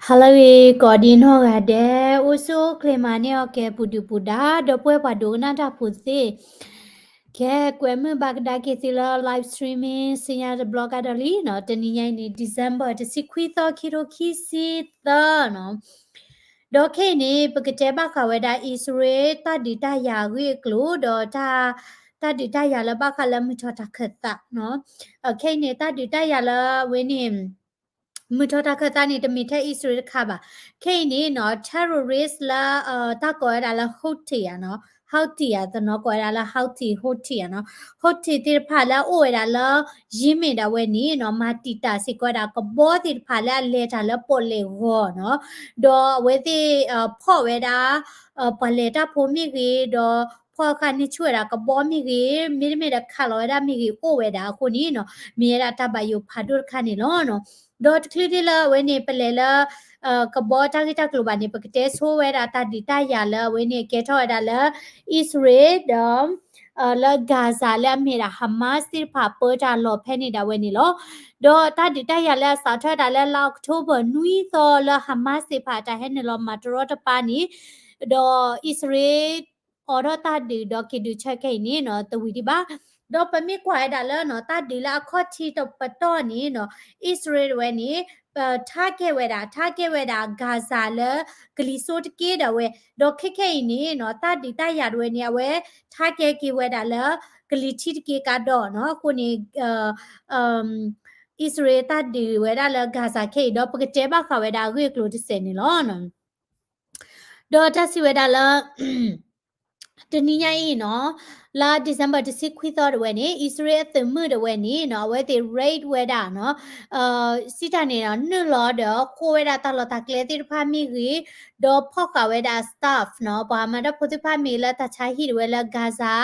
Hello ဂ့ၤ ကိးဒံနီၢ်ဂၤဒဲး, အိၣ်ဆူၣ်အိၣ်ချ့မၤန့ၢ်အီၤကဲ ပူၤဒုၣ်ပူၤဒါ ဒီပုၢ်ဝဲၢ်ပှၤဒိကနၣ်တၢ်ဖိသ့ၣ်, ကဲကွဲမုာ်ဘၣ်ကဒါက့ၤသုလၢ live streaming ဆူညါတဘျီကဒီးလံနီၤ, တနံၤညါအံၤန့ၣ် December တဆံခွံသီ ခံထိခံဆံသၢနီၤ. ဒီးခဲအံၤန့ၣ် ပကတဲဘၣ်ဃးဝဲဒၣ်အံၣ်စရ့လး တၢ်ဒုးတၢ်ယၤအဂ့ၢ်အကျိၤ ဒီး တၢ်ဒုးတၢ်ယၤလၢဘၣ်ဃးလၢမုၢ်ထီၣ်တၢ်ခၢၣ်သးနီၤ. ခဲအံၤန့ၣ် တၢ်ဒုးတၢ်ယၤလၢအဝဲန့ၣ် မုၢ်ထီၣ်တၢ်ခၢၣ်သးန့ၣ် တမ့ၢ်ထဲအံၣ်စရ့လးတခါဘၣ်. ခဲအံၤန့ၣ်နီၤ terrorist လၢ တၢ်ကိးဝဲဒၣ်လၢ Houthi နီၤ, Houthi သနီၤကိးဝဲဒၣ်လၢ Houthi, Houthi နီၤ, Houthi သ့ၣ်တဖၣ်လၢအအိၣ်ဝဲဒၣ်လၢ Yemen ဒၣ်ဝဲန့ၣ်နီၤ မၤတံာ်တာ်စ့ၢ်ကီးဝဲဒၣ်ကဘီသ့ၣ်တဖၣ်လၢအလဲၤတၢ်လၢပီၣ်လဲၣ်ဂီၤနီၤ, ဒီးအဝဲသ့ၣ် ဖီၣ်ဝဲဒၣ် ပှၤလဲၤတၢ်ဖိမ့ၢ်ဂ့ၤ, ဒီးဖီၣ်ဃာ်န့ၢ်ဆူၣ်ဝဲဒၣ်ကဘီမ့ၢ်ဂ့ၤ, မ့တမ့ၢ်ဒီးခးလီၤဝဲဒၣ်မ့ၢ်ဂ့ၤ အိၣ်ဝဲဒၣ်အဃိန့ၣ်နီၤ မ့ၢ်ဝဲဒၣ်တၢ်ဘၣ်ယိၣ်ဖးဒိၣ်တခါန့ၣ်လီၤ. ဒီးတချုးဒ်လၢအဝဲန့ၣ် ပလဲၤလၢ ကဘီတၢ်ဂ့ၢ်တၢ်ကျိၤဘၣ်န့ၣ် ပကတဲဆိဝဲဒၣ်တၢ်ဒုးတၢ်ယၤလၢအဝဲန့ၣ် ကဲထီၣ်ဝဲဒၣ်လၢ အံၣ်စရ့လး ဒီး လၢ Gaza လၢအမ့ၢ်ဒၣ် Hamas သ့ၣ်တဖၣ်ပၢတၢ်လီၢ်ဖဲန့ၣ်ဒၣ်ဝဲန့ၣ်လီၤ. ဒီးတၢ်ဒုးတၢ်ယၤလၢအစးထီၣ်ဝဲဒၣ်လၢလါအီးကထိဘၢၣ်နွံသီလၢ Hamas သ့ၣ်တဖၣ်တၢ်ဟဲနုာ်လီၤမၤတရီတပါန့ၣ်, ဒီးအံၣ်စရ့လး အိးထီၣ်တၢ်ဒုးဒီးက့ၤဒုးဆၢခဲအံၤန့ၣ်နီၤ တဝံၤဒံးဘၣ်. ဒီးပမ့ၢ်ကွၢ်ဝဲဒၣ်လၢနီၤ တၢ်ဒုးလၢအခီၣ်ထံးတပတီၢ်န့ၣ်နီၤ အံၣ်စရ့လးတဝဲန့ၣ် target ဝဲဒၣ် target ဝဲဒၣ် Gaza လၢကလံၤစိးတက့ၢ်ဒၣ်ဝဲ, ဒီးခဲခဲအံၤန့ၣ်နီၤ တၢ်ဒုးတၢ်ယၤတဝဲန့ၣ် အဝဲ target က့ၤဝဲဒၣ်လၢ ကလံၤထံးတက့ၢ်ကဒီးနီၤ, အဃိန့ၣ် အံၣ်စရ့လးတၢ်ဒုးဝဲဒၣ်လၢ Gaza ခဲအံၤ ဒီးပကတဲဘၣ်ဃးဝဲဒၣ်အဂ့ၢ်အကျိၤတစဲးန့ၣ်လီၤ. ဒီးတၢ်စံးဝဲဒၣ်လၢ တနံၤညါအံၤနီၤ လါ December တဆံခွံသီတဝဲန့ၣ် အံၣ်စရ့လးအသုးမုၢ်တဝဲန့ၣ်နီၤ အဝဲသ့ၣ် raid ဝဲဒၣ်နီၤ စံးတၢ်န့ၣ်နီၤ နုာ်လီၤဒီးဃိဝဲဒၣ်တၢ်လီၢ်တၢ်ကျဲသ့ၣ်တဖၣ်မ့ၢ်ဂ့ၤ, ဒီးဖီၣ်ဃာ်ဝဲဒၣ် staff နီၤ ပှၤမၤတၢ်ဖိသ့ၣ်တဖၣ်မ့ၢ်ဂ့ၤလၢတၢ်ဆါဟံၣ်တဝဲလၢ Gaza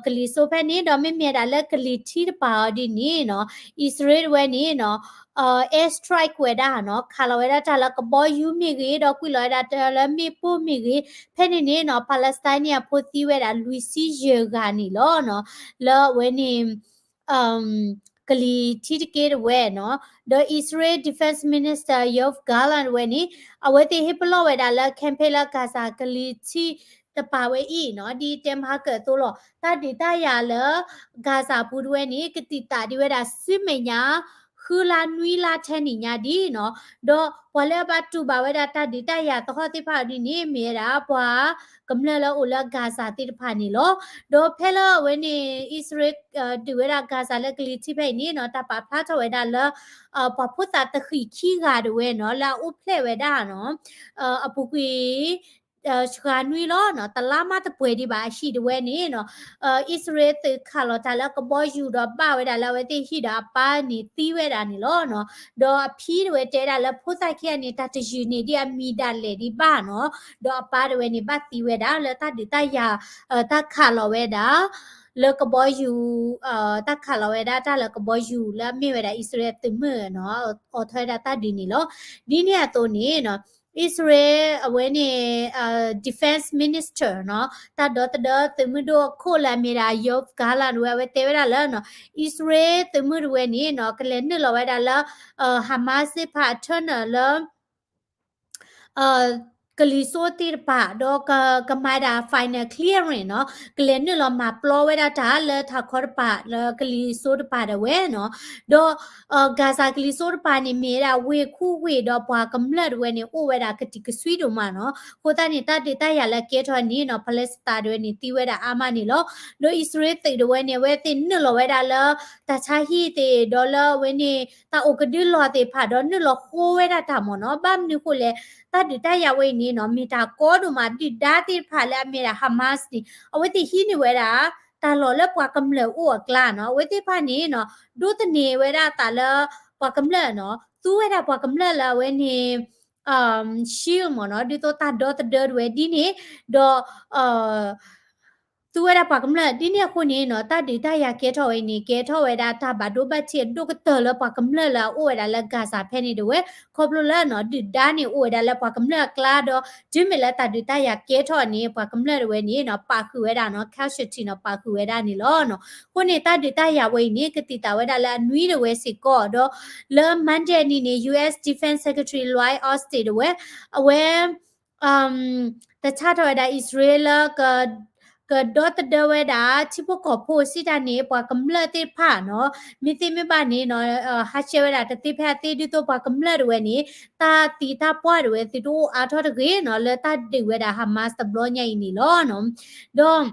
ကလံၤစိးဖဲန့ၣ် ဒီးမ့မ့ၢ်ဒၣ်လၢကလံၤထံးတပၤအီၤဒ်န့ၣ်နီၤ အံၣ်စရ့လးတဝဲန့ၣ်နီၤ air strike ဝဲဒၣ်နီၤ ခးလီၤဝဲဒၣ်တၢ်လၢကဘီယူၤမ့ၢ်ဂ့ၤ ဒီးကွံာ်လီၤဝဲဒၣ်တၢ်လၢမ့ၣ်ပိၢ်မ့ၢ်ဂ့ၤ ဖဲန့ၣ်န့ၣ်နီၤ Palestine န့ၣ်အဖိသံဝဲဒၣ်လွံၢ်ဆံယဲၢ်ဂၤန့ၣ်လီၤနီၤ လၢအဝဲန့ၣ် ကလံၤထံးတက့ၢ်တဝဲနီၤ ဒီး Israel Defense Minister Yoav Gallant တဝဲန့ၣ် အဝဲသ့ၣ်ဟ့ၣ်ပလီၢ်ဝဲဒၣ်လၢ campaign လၢ Gaza ကလံၤထံးတပၤဝဲအံၤနီၤ ဒ်တဲမဟါကၢသိးလီၤ တၢ်ဒုးတၢ်ယၤလၢ Gaza ပူၤတဝဲန့ၣ် ကတံာ်တာ်ဒံးဝဲဒၣ်ဆူမဲာ်ညါ ဃုလါနွံလါထဲန့ၣ်ညါဒ်နီၤ ဒီးပှၤလၢအဘၣ်တူၢ်ဘၣ်ဝဲဒၣ်တၢ်ဒုးတၢ်ယၤသဟီၣ်သ့ၣ်တဖၣ်ဒ်န့ၣ် မ့ၢ်ဝဲဒၣ်ပှၤကမျၢၢ်လၢအိၣ်လၢ Gaza သ့ၣ်တဖၣ်န့ၣ်လီၤ. ဒီးဖဲလၢအဝဲန့ၣ် အံၣ်စရ့လး ဒုးဝဲဒၣ် Gaza လၢကလံၤထံးဖဲအံၤန့ၣ်နီၤ တၢ်ပာ်ဖျါထီၣ်ဝဲဒၣ်လၢ ပှၤဖိသၣ်တဃံးခံဂၤတဝဲနီၤ လၢအအိၣ်ဖျဲၣ်ဝဲဒၣ်နီၤ အပူၤကွံာ် စှၤနွံလီၤနီၤ တလါမးတပှဲၤဒံးဘၣ်အဟံၣ်တဝဲန့ၣ်နီၤ အံၣ်စရ့လးသုးခးလီၤတၢ်လၢကဘီယူၤဒီးဘၣ်ဝဲဒၣ်လၢအဝဲသ့ၣ်ဟံၣ်ဒီးအပၢ်န့ၣ်သံဝဲဒၣ်န့ၣ်လီၤနီၤ ဒီးအဖံတဝဲတဲဒၣ်လၢဖိသၣ်ခံဂၤန့ၣ် တၢ်တယုၢ်န့ၢ်ဒံးအမံၤဒၣ်လဲာ်ဒံးဘၣ်နီၤ ဒီးအပၢ်တဝဲန့ၣ်ဘၣ်သံဝဲဒၣ်လၢတၢ်ဒုးတၢ်ယၤ တၢ်ခးလီၤဝဲဒၣ် လၢကဘီယူၤ တၢ်ခးလီၤဝဲဒၣ်တၢ်လၢကဘီယူၤလၢအမ့ၢ်ဝဲဒၣ်အံၣ်စရ့လးသုးမုၢ်နီၤ အိးထီၣ်ဝဲဒၣ်တၢ်ဒုးန့ၣ်လီၤ. ဒ်န့ၣ်အသိးန့ၣ်နီၤ အံၣ်စရ့လးအဝဲန့ၣ် defense minister နီၤ တၢ်ဒီသဒၢသုးမုၢ်ဒိၣ်အခိၣ်လၢအမ့ၢ်ဒၣ် Yoav Gallant တဝဲ အဝဲတဲဝဲဒၣ်လၢနီၤ အံၣ်စရ့လးသုးမုၢ်တဝဲန့ၣ်နီၤ ကလဲၤနုာ်လီၤဝဲဒၣ်လၢ Hamas သ့ၣ်တဖၣ်အ tunnel လၢ ကလံၤစိးသ့ၣ်တဖၣ် ဒီးကမၤဒၣ် final clearance နီၤ ကလဲၤနုာ်လီၤမၤပျီဝဲဒၣ်တၢ်လၢထးခီတပၤ လၢကလံၤစိးတပၤဒၣ်ဝဲနီၤ ဒီး Gaza ကလံၤစိးတပၤန့ၣ် မ့ၢ်ဝဲဒၣ်ဝ့ၢ်ခူဝ့ၢ်ဒီးပှၤကမျၢၢ်တဝဲန့ၣ် အိၣ်ဝဲဒၣ်ကတံၤကစွံဒိၣ်မးနီၤ အဃိသတးန့ၣ် တၢ်ဒုးတၢ်ယၤလၢကဲထီၣ်န့ၣ်နီၤ Palestine တဝဲန့ၣ် သံဝဲဒၣ်အါမးန့ၣ်လီၤ. ဒီးအံၣ်စရ့လးသုးတဝဲန့ၣ် အဝဲသ့ၣ်နုာ်လီၤဝဲဒၣ်လၢ တၢ်ဆါဟံၣ်သ့ၣ် ဒီးလၢအဝဲန့ၣ် တၢ်အိၣ်ကဒုလီၢ်သ့ၣ်တဖၣ် ဒီးနုာ်လီၤဃိဝဲဒၣ်တၢ်မ့ၢ်နီၤ ဘၣ်မနုၤဃိလဲၣ် တၢ်ဒုးတၢ်ယၤဝဲအံၤန့ၣ်နီၤ မ့ၢ်တၢ်ကီဒိၣ်မး ဒုၣ်ဒါသ့ၣ်တဖၣ်လၢအမ့ၢ်ဒၣ် Hamas န့ၣ် အဝဲသ့ၣ်ဟံးန့ၢ်ဝဲဒၣ် တၢ်လီၢ်လၢပှၤကမျၢၢ်အိၣ်အကျါနီၤ အဝဲသ့ၣ်တဖၣ်န့ၣ်နီၤ ဒိးသန့ၤဝဲဒၣ်အသးလၢ ပှၤကမျၢၢ်နီၤ သူဝဲဒၣ်ပှၤကမျၢၢ်လၢအဝဲန့ၣ် shield မ့ၢ်နီၤ ဒ်သိးတၢ်ဒီသဒၢတဝဲဒ်န့ၣ် ဒီး သူဝဲဒၣ်ပှၤကမျၢၢ် ဒ်န့ၣ်အဃိန့ၣ်နီၤ တၢ်ဒုးတၢ်ယၤကဲထီၣ်ဝဲအံၤန့ၣ် ကဲထီၣ်ဝဲဒၣ်တၢ်ဘၣ်ဒိဘၣ်ထံးအဒိၣ်ကတၢၢ်လၢပှၤကမျၢၢ်လၢအအိၣ်ဝဲဒၣ်လၢ Gaza ဖဲန့ၣ်ဒၣ်ဝဲ ခီဖျိလၢနီၤ ဒုၣ်ဒါန့ၣ်အိၣ်ဝဲဒၣ်လၢပှၤကမျၢၢ်အကျါဒီး တုၤမ့ၢ်လၢတၢ်ဒုးတၢ်ယၤကဲထီၣ်န့ၣ် ပှၤကမျၢၢ်ဒၣ်ဝဲန့ၣ်နီၤ ပာ်ဃုာ်ဝဲဒၣ်နီၤ casualty နီၤ ပာ်ဃုာ်ဝဲဒၣ်န့ၣ်လီၤနီၤ. အဃိန့ၣ် တၢ်ဒုးတၢ်ယၤဝဲအံၤန့ၣ် ကသံၣ်သရၣ်ဝဲဒၣ်လၢအနွံဒၣ်ဝဲစ့ၢ်ကီးဒီး လၢ Monday အနံၤန့ၣ် US Defense Secretary Lloyd Austin ဒၣ်ဝဲ အဝဲ တၢ်ဆၣ်ထီၣ်ဝဲဒၣ်အံၣ်စရ့လးလၢ ကဒီသဒၢဝဲဒၣ် ထံဖိကီၢ်ဖိစံးတၢ်န့ၣ် ပှၤကမျၢၢ်သ့ၣ်တဖၣ်နီၤ မ့ၢ်သ့မ့ၢ်ဘၣ်န့ၣ်နီၤ ဟးဆှဲးဝဲဒၣ်တသ့ဖဲအသ့ ဒ်သိးပှၤကမျၢၢ်ဒၣ်ဝဲန့ၣ် တၢ်သံတၢ်ပှၢ်ဒၣ်ဝဲသုတအိၣ်အါထီၣ်တဂ့ၤနီၤ လၢတၢ်ဒုးဝဲဒၣ် Hamas တဘျီညါအံၤန့ၣ်လီၤနီၤ. ဒီး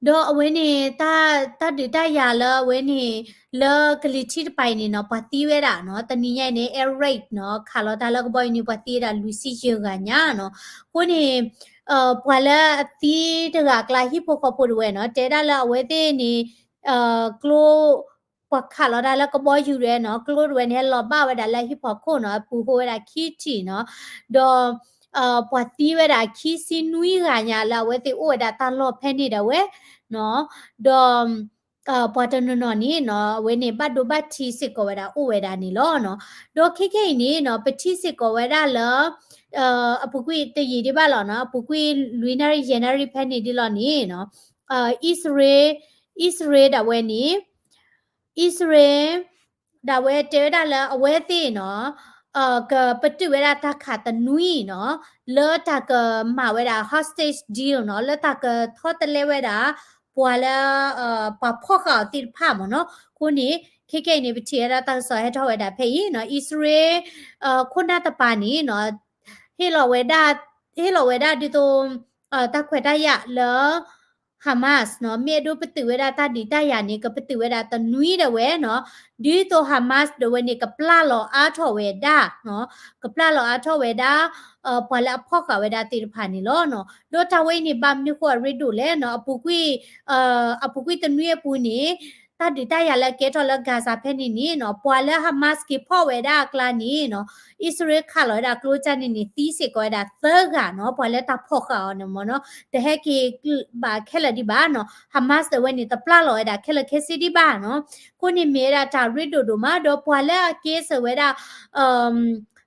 ဒီးအဝဲန့ၣ် တၢ် တၢ်ဒုးတၢ်ယၤလၢအဝဲန့ၣ် လၢကလံၤထံးတပၤအံၤန့ၣ်နီၤ ပှၤသံဝဲဒၣ်နီၤ တနံၤညါအံၤန့ၣ် air raid နီၤ ခးလီၤတၢ်လၢကဘီယူၤန့ၣ် ပှၤသံဝဲဒၣ်လွံၢ်ဆံယဲၢ်ဂၤညါနီၤ. အဃိန့ၣ် ပှၤလၢအသံတဂၤအကျါ ဟံၣ်ဖိဃီဖိဒၣ်ဝဲနီၤ တဲဒၣ်လၢအဝဲသ့ၣ်န့ၣ် ကျိ ပှၤခးလီၤတၢ်လၢကဘီယူၤဒၣ်ဝဲနီၤ ကျိဒၣ်ဝဲန့ၣ် ဟဲလီၤဘၣ်ဝဲဒၣ်လၢဟံၣ်ဖီခိၣ်နီၤ အပူၤဃီဝဲဒၣ်ခံထံၣ်နီၤ ဒီး ပှၤသံဝဲဒၣ်ခံဆံနွံဂၤညါလၢအဝဲသ့ၣ်အိၣ်ဝဲဒၣ်တၢ်လီၢ်ဖဲန့ၣ်ဒၣ်ဝဲနီၤ ဒီး ပှၤတနီၤနီၤန့ၣ်နီၤ အဝဲန့ၣ် ဘၣ်ဒိဘၣ်ထံးစ့ၢ်ကီးဝဲဒၣ်အိၣ်ဝဲဒၣ်န့ၣ်လီၤနီၤ. ဒီးခဲခဲအံၤန့ၣ်နီၤ ပထံၣ်စ့ၢ်ကီးဝဲဒၣ်လၢ အပူၤကွံာ်တယံာ်ဒံးဘၣ်လီၤနီၤ အပူၤကွံာ်လွံၢ်နၣ်ရံၣ်ယဲၢ်နၣ်ရံၣ်ဖဲန့ၣ်ဒ်လီၤန့ၣ်နီၤ အံၣ်စရ့လး အံၣ်စရ့လးဒၣ်ဝဲန့ၣ် အံၣ်စရ့လး ဒၣ်ဝဲတဲဝဲဒၣ်လၢအဝဲသ့ၣ်နီၤ ကပတုာ်ဝဲဒၣ်တၢ်ခးတနွံနီၤ လၢတၢ်ကမၤဝဲဒၣ် hostage deal နီၤ လၢတၢ်ကထီတလဲဝဲဒၣ် ပှၤလၢ ပှၤဖီၣ်ဃာ်အီၤသ့ၣ်တဖၣ်မ့ၢ်နီၤ. အဃိန့ၣ် ခဲခဲအံၤန့ၣ် ပထံၣ်ဝဲဒၣ်တၢ်ကစီၣ်ဟဲထီၣ်ဝဲဒၣ်ဖဲအံၤနီၤ အံၣ်စရ့လး ခိၣ်နၢ်တပၤန့ၣ်နီၤ ဟ့ၣ်လီၤဝဲဒၣ် ဟ့ၣ်လီၤဝဲဒၣ်ဒ်သိး တၢ်ခွဲးတၢ်ယာ်လၢ Hamas နီၤ မ့ၢ်အဲၣ်ဒိးပတုာ်ဝဲဒၣ်တၢ်ဒုးတၢ်ယၤန့ၣ် ကပတုာ်ဝဲဒၣ်တနွံဒၣ်ဝဲနီၤ ဒ်သိး Hamas ဒၣ်ဝဲန့ၣ် ကပျၢ်လီၤအါထီၣ်ဝဲဒၣ်နီၤ ကပျၢ်လီၤအါထီၣ်ဝဲဒၣ် ပှၤလၢအဖီၣ်ဃာ်ဝဲဒၣ်သ့ၣ်တဖၣ်န့ၣ်လီၤနီၤ. ဒီးတၢ်ဝဲအံၤန့ၣ် ဘၣ်မနုၤဃိအရ့ဒိၣ်လဲၣ်နီၤ အပူၤကွံာ် အပူၤကွံာ်တနွံအပူၤန့ၣ် တၢ်ဒုးတၢ်ယၤလၢအကဲထီၣ်လၢ Gaza ဖဲန့ၣ်န့ၣ်နီၤ ပှၤလၢ Hamas က့ၤဖီၣ်ဝဲဒၣ်အကျါန့ၣ်နီၤ အံၣ်စရ့လးခးလီၤဝဲဒၣ်ကျိကၢ်န့ၣ်န့ၣ် သံစ့ၢ်ကီးဝဲဒၣ်သၢဂၤနီၤ ပှၤလၢတၢ်ဖီၣ်ဃာ်အီၤန့ၣ်မ့ၢ်နီၤ တဟဲက့ၤဘၣ်ခဲလၢာ်ဒံးဘၣ်နီၤ Hamas ဒၣ်ဝဲန့ၣ် တပျၢ်လီၤဝဲဒၣ်ခဲလၢာ်ခဲဆ့ဒံးဘၣ်နီၤ. အဃိန့ၣ်မ့ၢ်ဝဲဒၣ်တၢ်ရ့ဒိၣ်ဒိၣ်မး ဒီးပှၤလၢအကဲစၢၤဝဲဒၣ်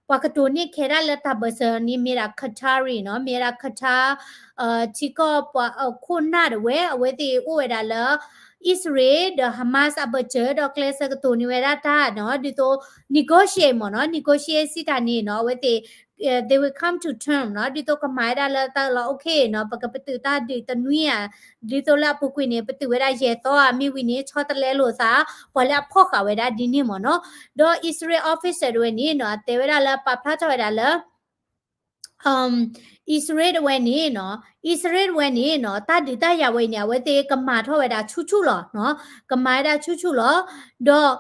ပှၤကတိၤန့ၢ်ခဲဒၣ်လၢတၢ်ဘၢၣ်စၢၤန့ၣ် မ့ၢ်ဒၣ် Qatari နီၤ မ့ၢ်ဒၣ် Qatar ထံကီၢ်ပှၤခိၣ်နၢ်ဒၣ်ဝဲ အဝဲသ့ၣ်အိၣ်ဝဲဒၣ်လၢ အံၣ်စရ့လး ဒီး Hamas အဘၢၣ်စၢၤ ဒီးကျဲးစၢးကတိၤန့ၢ်ဝဲဒၣ်တၢ်နီၤ ဒ်သိး negotiate မ့ၢ်နီၤ negotiate စံးတၢ်န့ၣ်နီၤ အဝဲသ့ၣ် they will come to term နီၤ ဒ်သိးကမၤဝဲဒၣ်လၢတၢ်လီၢ် okay နီၤ ပကပတုာ်တၢ်ဒုးတနွံဧါ ဒ်သိးလၢအပူၤကွံာ်န့ၣ် ပတုာ်ဝဲဒၣ်ယဲၢ်သီဧါ မ့ၢ်ဝံၤန့ၣ် ဆီတလဲလိာ်သး ပှၤလၢအဖီၣ်ဃာ်ဝဲဒၣ်ဒ်န့ၣ်မ့ၢ်နီၤ. ဒီး အံၣ်စရ့လး officer ဒၣ်ဝဲန့ၣ်နီၤ တဲဝဲဒၣ်လၢပာ်ဖျါထီၣ်ဝဲဒၣ်လၢ အံၣ်စရ့လးဒၣ်ဝဲန့ၣ်နီၤ အံၣ်စရ့လးဒၣ်ဝဲန့ၣ်နီၤ တၢ်ဒုးတၢ်ယၤဝဲအံၤန့ၣ် အဝဲသ့ၣ်ကမၤထီၣ်ဝဲဒၣ်ဆူၣ်ဆူၣ်လီၤနီၤ ကမၤဝဲဒၣ်ဆူၣ်ဆူၣ်လီၤ. ဒီး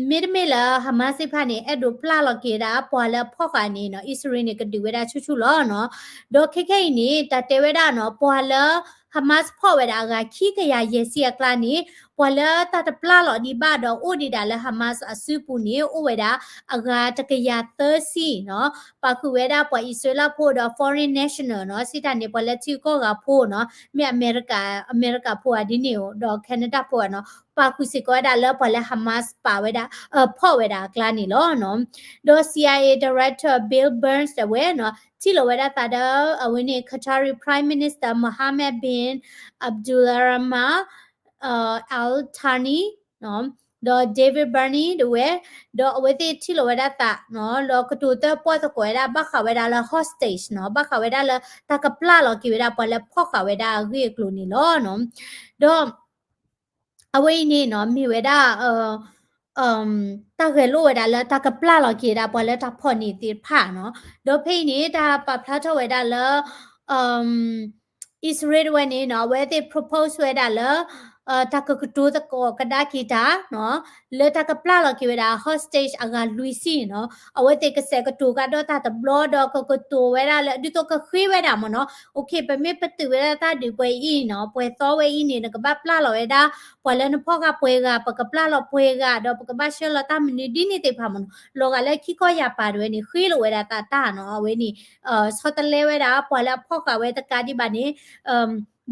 မ့တမ့ၢ်လၢ Hamas သ့ၣ်တဖၣ်န့ၣ် အဲၣ်ဒိးပျၢ်လီၤက့ၤဝဲဒၣ် ပှၤလၢအဖီၣ်ဃာ်န့ၣ်နီၤ အံၣ်စရ့လးန့ၣ် ကဒုးဝဲဒၣ်ဆူၣ်ဆူၣ်လီၤနီၤ. ဒီးခဲခဲအံၤန့ၣ် တၢ်တဲဝဲဒၣ်နီၤ ပှၤလၢ Hamas ဖီၣ်ဝဲဒၣ်အဂၤခံကယၤယဲၢ်ဆံအကျါန့ၣ် ပှၤလၢတၢ်တပျၢ်လီၤဒံးဘၣ်ဒီးအိၣ်ဒံးဒၣ်လၢ Hamas အစုပူၤန့ၣ် အိၣ်ဝဲဒၣ်အဂၤတကယၤသၢဆံနီၤ. ပာ်ဃုာ်ဝဲဒၣ်ပှၤအံၣ်စရ့လးဖိဒီး foreign national နီၤ စံးတၢ်န့ၣ် ပှၤလၢထံဂုၤကီၢ်ဂၤဖိနီၤ မ့ၢ်အမဲရကၤ အမဲရကၤဖိဧါဒ်န့ၣ်ဒီး Canada ဖိဧါနီၤ ပာ်ဃုာ်စ့ၢ်ကီးဝဲဒၣ်လၢပှၤလၢ Hamas ပာ်ဝဲဒၣ် ဖီၣ်ဝဲဒၣ်အကျါန့ၣ်လီၤနီၤ. ဒီး CIA director Bill Burns ဒၣ်ဝဲနီၤ ထံၣ်လိာ်ဝဲဒၣ်သးဒီး အဝဲန့ၣ် Qatari Prime Minister Mohammed bin Abdulrahman Al Thani ဒီး David Barney ဒၣ်ဝဲ ဒီးအဝဲသ့ၣ်ထံၣ်လိာ်ဝဲဒၣ်သးနီၤ ဒီးကတိၤသၢပီၢ်သကိးဝဲဒၣ် ဘၣ်ဃးဝဲဒၣ်လၢ hostage နီၤ ဘၣ်ဃးဝဲဒၣ်လၢတၢ်ကပျၢ်လီၤက့ၤဝဲဒၣ်ပှၤလၢဖီၣ်ဃာ်ဝဲဒၣ်အဂ့ၢ်အကျိၤန့ၣ်လီၤနီၤ. ဒီး အဝဲအံၤန့ၣ်နီၤ မ့ၢ်ဝဲဒၣ် တၢ်ဂဲၤလိာ်ဝဲဒၣ်လၢတၢ်ကပျၢ်လီၤက့ၤဒၣ်ပှၤလၢတၢ်ဖီၣ်န့ၢ်သ့ၣ်တဖၣ်နီၤ. ဒီးဖဲအံၤန့ၣ် တၢ်ပာ်ဖျါထီၣ်ဝဲဒၣ်လၢ အံၣ်စရ့လးဒၣ်ဝဲန့ၣ်နီၤ အဝဲသ့ၣ် propose ဝဲဒၣ်လၢ တၢ်ကကတိၤသကိးကဒါက့ၤတၢ်နီၤ လၢတၢ်ကပျၢ်လီၤက့ၤဝဲဒၣ် hostage အဂၤလွံၢ်ဆံနီၤ အဝဲသ့ၣ်ကစဲးကတိၤကဒီးတၢ်တဘျီဒီးကကတိၤဝဲဒၣ်လၢ ဒ်သိးကဃ့ဝဲဒၣ်မ့ၢ်နီၤ okay ပမ့ၢ်ပတုာ်ဝဲဒၣ်တၢ်ဒုးပှဲၤအံၤနီၤ ပှဲၤသီဝဲအံၤန့ၣ် နကဘၣ်ပျၢ်လီၤဝဲဒၣ် ပှၤလၢနဖီၣ်ဃာ်ပှဲၤဂၤ ပကပျၢ်လီၤပှဲၤဂၤ ဒီးပကဘၣ်ဆှၢလီၤတၢ်မနုၤဒ်န့ၣ်သ့ၣ်တဖၣ်မ့ၢ်နီၤ လီၤဂာ်လၢခံခီယာ်ပၤဒၣ်ဝဲန့ၣ် ဃ့လိာ်ဝဲဒၣ်သးတၢ်နီၤ အဝဲန့ၣ် ဆီတလဲဝဲဒၣ် ပှၤလၢအဖီၣ်ဃာ်ဝဲတကးဒံးဘၣ်န့ၣ်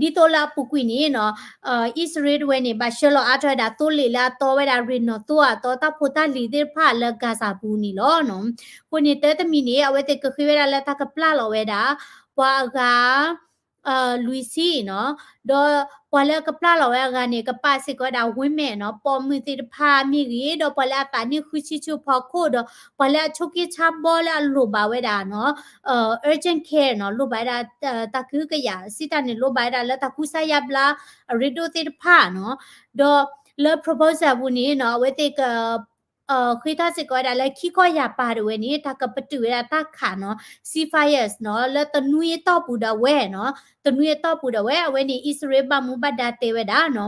ဒ်သိးလၢအပူၤကွံာ်န့ၣ်နီၤ အံၣ်စရ့လးတဝဲန့ၣ် ဘၣ်ဆှၢလီၤအါထီၣ်ဝဲဒၣ်သိလ့ၣ်လၢအတီဝဲဒၣ်ရ့ၣ်နီၣ်သိအတီ တၢ်ဖိတၢ်လံၤသ့ၣ်တဖၣ်လၢ Gaza ပူၤန့ၣ်လီၤနီၤ. အဃိန့ၣ်တၢ်တမံၤန့ၣ် အဝဲသ့ၣ်ကဃ့ဝဲဒၣ်လၢတၢ်ကပျၢ်လီၤဝဲဒၣ် ပှၤအဂၤ လွံၢ်ဆံနီၤ, ဒီးပှၤလၢအကပျၢ်လီၤဝဲအဂၤန့ၣ် ကပာ်စ့ၢ်ကီးဝဲဒၣ် women နီၤ, ပိာ်မုၣ်သ့ၣ်တဖၣ်မ့ၢ်ဂ့ၤ, ဒီးပှၤလၢအသးနံၣ်ဃုဆံဆူဖီခိၣ်, ဒီးပှၤလၢအဆိးက့ဆါဘီလၢအလိၣ်ဘၣ်ဝဲဒၣ်နီၤ urgent care နီၤ, လိၣ်ဘၣ်ဝဲဒၣ် တၢ်ကဟုကယာ် စံးတၢ်န့ၣ် လိၣ်ဘၣ်ဝဲဒၣ်လၢတၢ်ကူစါယါဘျါ အရ့ဒိၣ်သ့ၣ်တဖၣ်နီၤ, ဒီးလၢ proposal ပူၤန့ၣ်နီၤ အဝဲသ့ၣ်က ဃ့ထီၣ်စ့ၢ်ကီးဝဲဒၣ်လၢခံကီၢ်ယၤပၤတဝဲန့ၣ် တၢ်ကပတုာ်ဝဲဒၣ်တၢ်ခးနီၤ ceasefires နီၤ လၢတနွံအတီၢ်ပူၤဒၣ်ဝဲနီၤ, တနွံအတီၢ်ပူၤဒၣ်ဝဲ အဝဲန့ၣ် အံၣ်စရ့လးဘၣ်မူဘၣ်ဒါတဲဝဲဒၣ်နီၤ,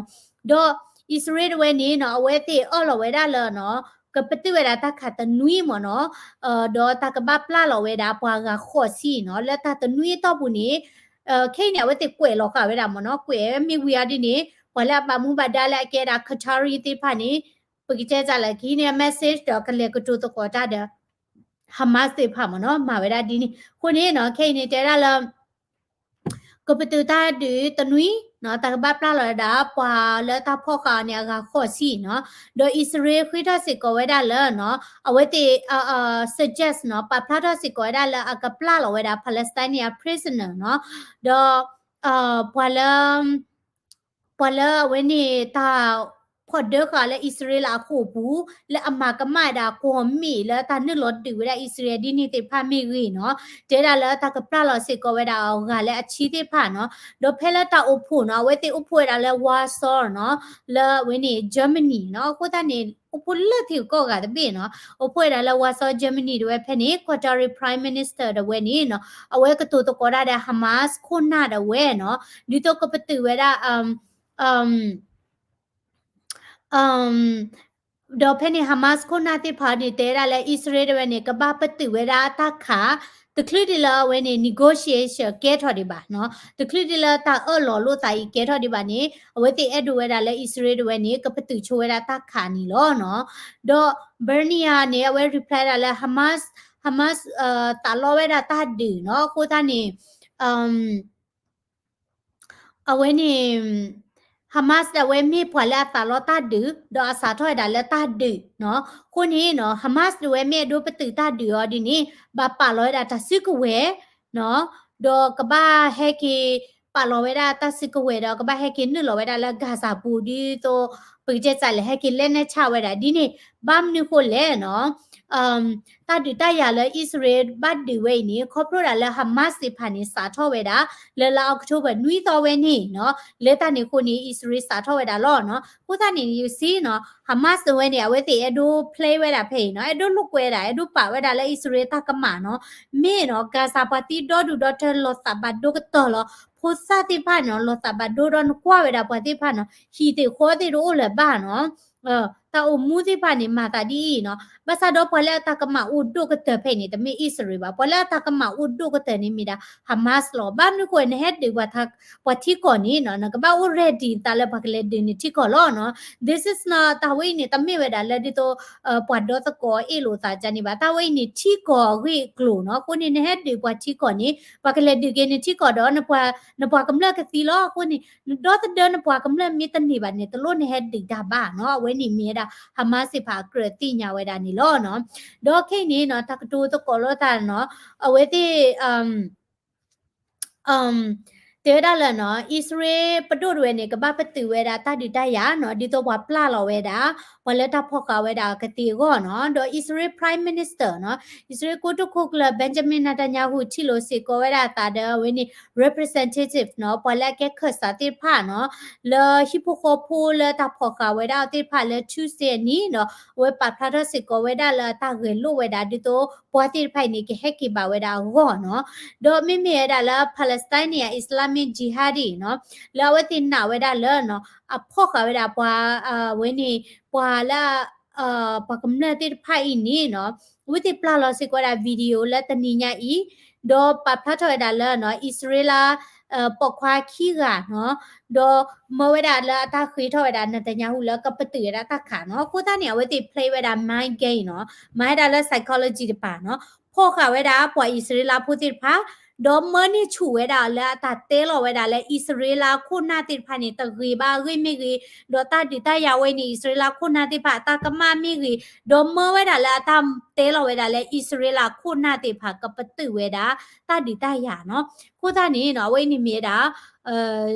ဒီးအံၣ်စရ့လးတဝဲန့ၣ်နီၤ အဝဲသ့ၣ်အၢၣ်လီၤဝဲဒၣ်လၢနီၤ ကပတုာ်ဝဲဒၣ်တၢ်ခးတနွံမ့ၢ်နီၤ, ဒီးတၢ်ကဘၣ်ပျၢ်လီၤဝဲဒၣ်ပှၤဂၤဃိးဆံနီၤ လၢတၢ်တနွံအတီၢ်ပူၤန့ၣ် ခဲအံၤန့ၣ် အဝဲသ့ၣ်ကွဲးလီၤဃာ်ဝဲဒၣ်မ့ၢ်နီၤ, ကွဲးမ့ၢ်ဝံၤအီၤဒ်န့ၣ် ပှၤလၢအဘၣ်မူဘၣ်ဒါလၢအကဲဒၣ် Qatari သ့ၣ်တဖၣ်န့ၣ် ပကတဲတၢ်လၢကဟံးန့ၢ် message ဒီးကလဲၤကတိၤသကိးတၢ်ဒီး Hamas သ့ၣ်တဖၣ်မ့ၢ်နီၤ မၤဝဲဒၣ်ဒ်န့ၣ်. အဃိန့ၣ်နီၤ ခဲအံၤန့ၣ် တဲဝဲဒၣ်လၢ ကပတုာ်တၢ်ဒုးတနွံနီၤ, တၢ်ကဘၣ်ပျၢ်လီၤဝဲဒၣ် ပှၤလၢတၢ်ဖီၣ်ဃာ်အီၤန့ၣ် အဂၤဃိးဆံနီၤ, ဒီးအံၣ်စရ့လးဃ့ထီၣ်စ့ၢ်ကီးဝဲဒၣ်လၢနီၤ, အဝဲသ့ၣ် suggest နီၤ, ပာ်ဖျါထီၣ်စ့ၢ်ကီးဝဲဒၣ်လၢအကပျၢ်လီၤဝဲဒၣ် Palestinian prisoner နီၤ, ဒီး ပှၤလၢ ပှၤလၢအဝဲန့ၣ်တၢ်ဖီၣ်ဒၢဃာ်လၢအံၣ်စရ့လးအဃိာ်ပူၤ လၢအမၤကမၣ်ဝဲဒၣ်ကွီၢ်မ့ၣ်လၢတၢ်နုာ်လီၤဒုးဝဲဒၣ်အံၣ်စရ့လး ဒ်န့ၣ်သ့ၣ်တဖၣ်မ့ၢ်ဂ့ၤနီၤ, တဲဒၣ်လၢတၢ်ကပျၢ်လီၤစ့ၢ်ကီးဝဲဒၣ်အဂၤလၢအဆံသ့ၣ်တဖၣ်နီၤ, ဒီးဖဲလၢတၢ်အိၣ်ဖှိၣ်နီၤ, အဝဲသ့ၣ်အိၣ်ဖှိၣ်ဝဲဒၣ်လၢ Warsaw နီၤ, လၢအဝဲန့ၣ် Germany နီၤ, အဃိသတးန့ၣ် အိၣ်ဖှိၣ်လၢထံဂုၤကီၢ်ဂၤတဘ့ၣ်နီၤ, အိၣ်ဖှိၣ်ဝဲဒၣ်လၢ Warsaw Germany တဝဲဖဲန့ၣ် Qatari Prime Minister တဝဲန့ၣ်နီၤ, အဝဲကတိၤသကိးတၢ်ဒီး Hamas ခိၣ်နၢ်တဝဲနီၤ, ဒ်သိးကပတုာ်ဝဲဒၣ် ဒီးဖဲန့ၣ် Hamas ခိၣ်နၢ်သ့ၣ်တဖၣ်န့ၣ် တဲဒၣ်လၢအံၣ်စရ့လးတဝဲန့ၣ် ကဘၣ်ပတုာ်ဝဲဒၣ်တၢ်ခး တချုးဒံးလၢအဝဲန့ၣ် negotiation ကဲထီၣ်ဒံးဘၣ်နီၤ, တချုးဒံးလၢတၢ်အၢၣ်လီၤလိာ်သးအံၤကဲထီၣ်ဒံးဘၣ်န့ၣ် အဝဲသ့ၣ်အဲၣ်ဒိးဝဲဒၣ်လၢအံၣ်စရ့လးတဝဲန့ၣ် ကပတုာ်ဆိဝဲဒၣ်တၢ်ခးန့ၣ်လီၤနီၤ. ဒီး Bernia န့ၣ် အဝဲ reply ဒၣ်လၢ Hamas, Hamas သးလီဝဲဒၣ်တၢ်ဒုးနီၤ, အဃိသတးန့ၣ် အဝဲန့ၣ် Hamas ဒၣ်ဝဲမ့ၢ်ပှၤလၢအသးလီတၢ်ဒုး ဒီးအစးထီၣ်ဝဲဒၣ်လၢတၢ်ဒုးနီၤ, အဃိန့ၣ်နီၤ Hamas ဒၣ်ဝဲမ့ၢ်အဲၣ်ဒိးပတုာ်တၢ်ဒုးအီၤဒ်န့ၣ် ဘၣ်ပာ်လီၤဝဲဒၣ်တၢ်စုကဝဲၤနီၤ, ဒီးကဘၣ်ဟဲက့ၤ ပာ်လီၤဝဲဒၣ်တၢ်စုကဝဲၤဒီး ကဘၣ်ဟဲက့ၤနုာ်လီၤဝဲဒၣ်လၢ Gaza ပူၤ ဒ်သိး ပကတဲစးလဲၣ် ဟဲက့ၤလဲၤနၢ်ဆၣ်ဝဲဒၣ်ဒ်န့ၣ်, ဘၣ်မနုၤဃိလဲၣ်နီၤ တၢ်ဒုးတၢ်ယၤလၢအံၣ်စရ့လးဘၣ်ဒုးဝဲအံၤန့ၣ် ခီဖျိဒၣ်လၢ Hamas သ့ၣ်တဖၣ်န့ၣ် စးထီၣ်ဝဲဒၣ် လၢလါ October နွံသီဝဲန့ၣ်နီၤ, လၢတၢ်န့ၣ်အဃိန့ၣ် အံၣ်စရ့လးစးထီၣ်ဝဲဒၣ်လီၤနီၤ. အဃိသတးန့ၣ် ယစံးနီၤ Hamas ဝဲန့ၣ် အဝဲသ့ၣ်အဲၣ်ဒိး play ဝဲဒၣ်ဖဲအံၤနီၤ, အဲၣ်ဒိးလိာ်ကွဲဒၣ် အဲၣ်ဒိးပာ်ဝဲဒၣ်လၢအံၣ်စရ့လးတၢ်ကမၣ်နီၤ, မ့ၢ်နီၤ Gaza ပှၤသံဒီဒူၣ်ဒီထၢလီၤသးဘၣ်ဒိကတၢၢ်လီၤ, ဖိသၣ်သ့ၣ်တဖၣ်နီၤ လီၤသးဘၣ်ဒိဒီးနကွၢ်ဝဲဒၣ်ပှၤသ့ၣ်တဖၣ်နီၤ ဟံၣ်သ့ၣ်ဃီသ့ၣ်တအိၣ်လၢၤဘၣ်နီၤ တၢ်အိၣ်မူသ့ၣ်တဖၣ်န့ၣ် မၤသးဒ်အံၤနီၤ, ဘၣ်ဆၣ်ဒီးပှၤလၢအတၢ်ကမၣ်အိၣ်ဒိၣ်ကတၢၢ်ဖဲအံၤန့ၣ် တမ့ၢ်အံၣ်စရ့လးဘၣ်, ပှၤလၢအတၢ်ကမၣ်အိၣ်ဒိၣ်ကတၢၢ်န့ၣ်မ့ၢ်ဒၣ် Hamas လီၤ. ဘၣ်မနုၤဃိ နဟဲဒုးပှၤ ပှၤထံကီၢ်န့ၣ်နီၤ နကဘၣ်အိၣ် ready သးလၢပှၤကလဲၤဒုးနထံကီၢ်လီၤနီၤ. This is not တၢ်ဝဲအံၤန့ၣ် တမ့ၢ်ဝဲဒၣ်လၢဒ်သိး ပှၤဒီသကိးအ့ၣ်လိာ်သးကန့ၣ်ဘၣ်, တၢ်ဝဲအံၤန့ၣ်ထံကီၢ်အဂ့ၢ်အကျိၤနီၤ, အဃိန့ၣ် နဟဲဒုးပှၤထံကီၢ်န့ၣ် ပှၤကလဲၤဒုးက့ၤနထံကီၢ်ဒီး နပှၤကမျၢၢ်ကသံလီၤ, အဃိန့ၣ် နဒီသဒၢနပှၤကမျၢၢ်မ့ၢ်တန့ၢ်ဘၣ်န့ၣ် တလိၣ်နဟဲဒုးတၢ်ဘၣ်နီၤ, အဝဲန့ၣ်မ့ၢ်ဝဲဒၣ် Hamas သ့ၣ်တဖၣ်အကြၢးသ့ၣ်ညါဝဲဒၣ်န့ၣ်လီၤနီၤ. ဒီးခဲအံၤန့ၣ်နီၤ တၢ်ကတိၤသကိးလိာ်သးနီၤ, အဝဲသ့ၣ် တဲဝဲဒၣ်လၢနီၤ အံၣ်စရ့လးပဒိၣ်တဝဲန့ၣ် ကဘၣ်ပတုာ်ဝဲဒၣ်တၢ်ဒုးတၢ်ယၤနီၤ, ဒ်သိးပှၤပျၢ်လီၤဝဲဒၣ် ပှၤလၢတၢ်ဖီၣ်ဃာ်ဝဲဒၣ်အကသ့အဂီၢ်နီၤ, ဒီးအံၣ်စရ့လး Prime Minister နီၤ, အံၣ်စရ့လးကိတိာ်ခိၣ်ကျၢၢ် Benjamin Netanyahu ထံၣ်လိာ်စ့ၢ်ကီးဝဲဒၣ်အသးဒီးအဝဲန့ၣ် representative နီၤ, ပှၤလၢအကဲခၢၣ်စးသ့ၣ်တဖၣ်နီၤ, လၢဟံၣ်ဖိဃီဖိလၢတၢ်ဖီၣ်ဃာ်ဝဲဒၣ်အီၤသ့ၣ်တဖၣ်လၢ Tuesday အနံၤဒီး အဝဲပာ်ဖျါထီၣ်စ့ၢ်ကီးဝဲဒၣ်လၢအတၢ်ဂဲၤလိာ်ဝဲဒၣ် ဒ်သိးပှၤသ့ၣ်တဖၣ်အံၤန့ၣ် ကဟဲက့ၤဘၣ်ဝဲဒၣ်အဂီၢ်နီၤ, ဒီးမ့မ့ၢ်ဝဲဒၣ်လၢ Palestinian Islamic Jihadi နီၤ, လၢအဝဲသ့ၣ်နာ်ဝဲဒၣ်လၢနီၤ အဖီၣ်ဃာ်ဝဲဒၣ်ပှၤ အဝဲန့ၣ် ပှၤလၢ ပှၤကမျၢၢ်သ့ၣ်တဖၣ်အံၤန့ၣ်နီၤ, အဝဲသ့ၣ်ပျၢ်လီၤစ့ၢ်ကီးဝဲဒၣ် video လၢတနံၤညါအံၤ, ဒီးပာ်ဖျါထီၣ်ဝဲဒၣ်လၢနီၤ အံၣ်စရ့လး ပိာ်ခွါခံဂၤနီၤ, ဒီးမၢဝဲဒၣ်လၢအတၢ်ဃ့ထီၣ်ဝဲဒၣ် Netanyahu လၢကပတုာ်ဝဲဒၣ်တၢ်ခးနီၤ, အဃိသတးန့ၣ် အဝဲသ့ၣ် play ဝဲဒၣ် mind game နီၤ, မၤဝဲဒၣ်လၢ psychology တပၤနီၤ, ဖီၣ်ဃာ်ဝဲဒၣ်ပှၤအံၣ်စရ့လးဖိသ့ၣ်တဖၣ် ဒီးမၢန့ၢ်ဆူၣ်ဝဲဒၣ်လၢအတၢ်တဲလီၤဝဲဒၣ်လၢအံၣ်စရ့လးခိၣ်နၢ်သ့ၣ်တဖၣ်န့ၣ် တဂ့ၤဘၣ်အဂ့ၢ်မ့ၢ်ဂ့ၤ, ဒီးတၢ်ဒုးတၢ်ယၤဝဲန့ၣ် အံၣ်စရ့လးခိၣ်နၢ်သ့ၣ်တဖၣ်အတၢ်ကမၣ်မ့ၢ်ဂ့ၤ, ဒီးမၢဝဲဒၣ်လၢအတၢ်တဲလီၤဝဲဒၣ်လၢအံၣ်စရ့လးခိၣ်နၢ်သ့ၣ်တဖၣ်ကပတုာ်ဝဲဒၣ် တၢ်ဒုးတၢ်ယၤနီၤ. အဃိသတးန့ၣ်နီၤ အဝဲအံၤန့ၣ်မ့ၢ်ဝဲဒၣ်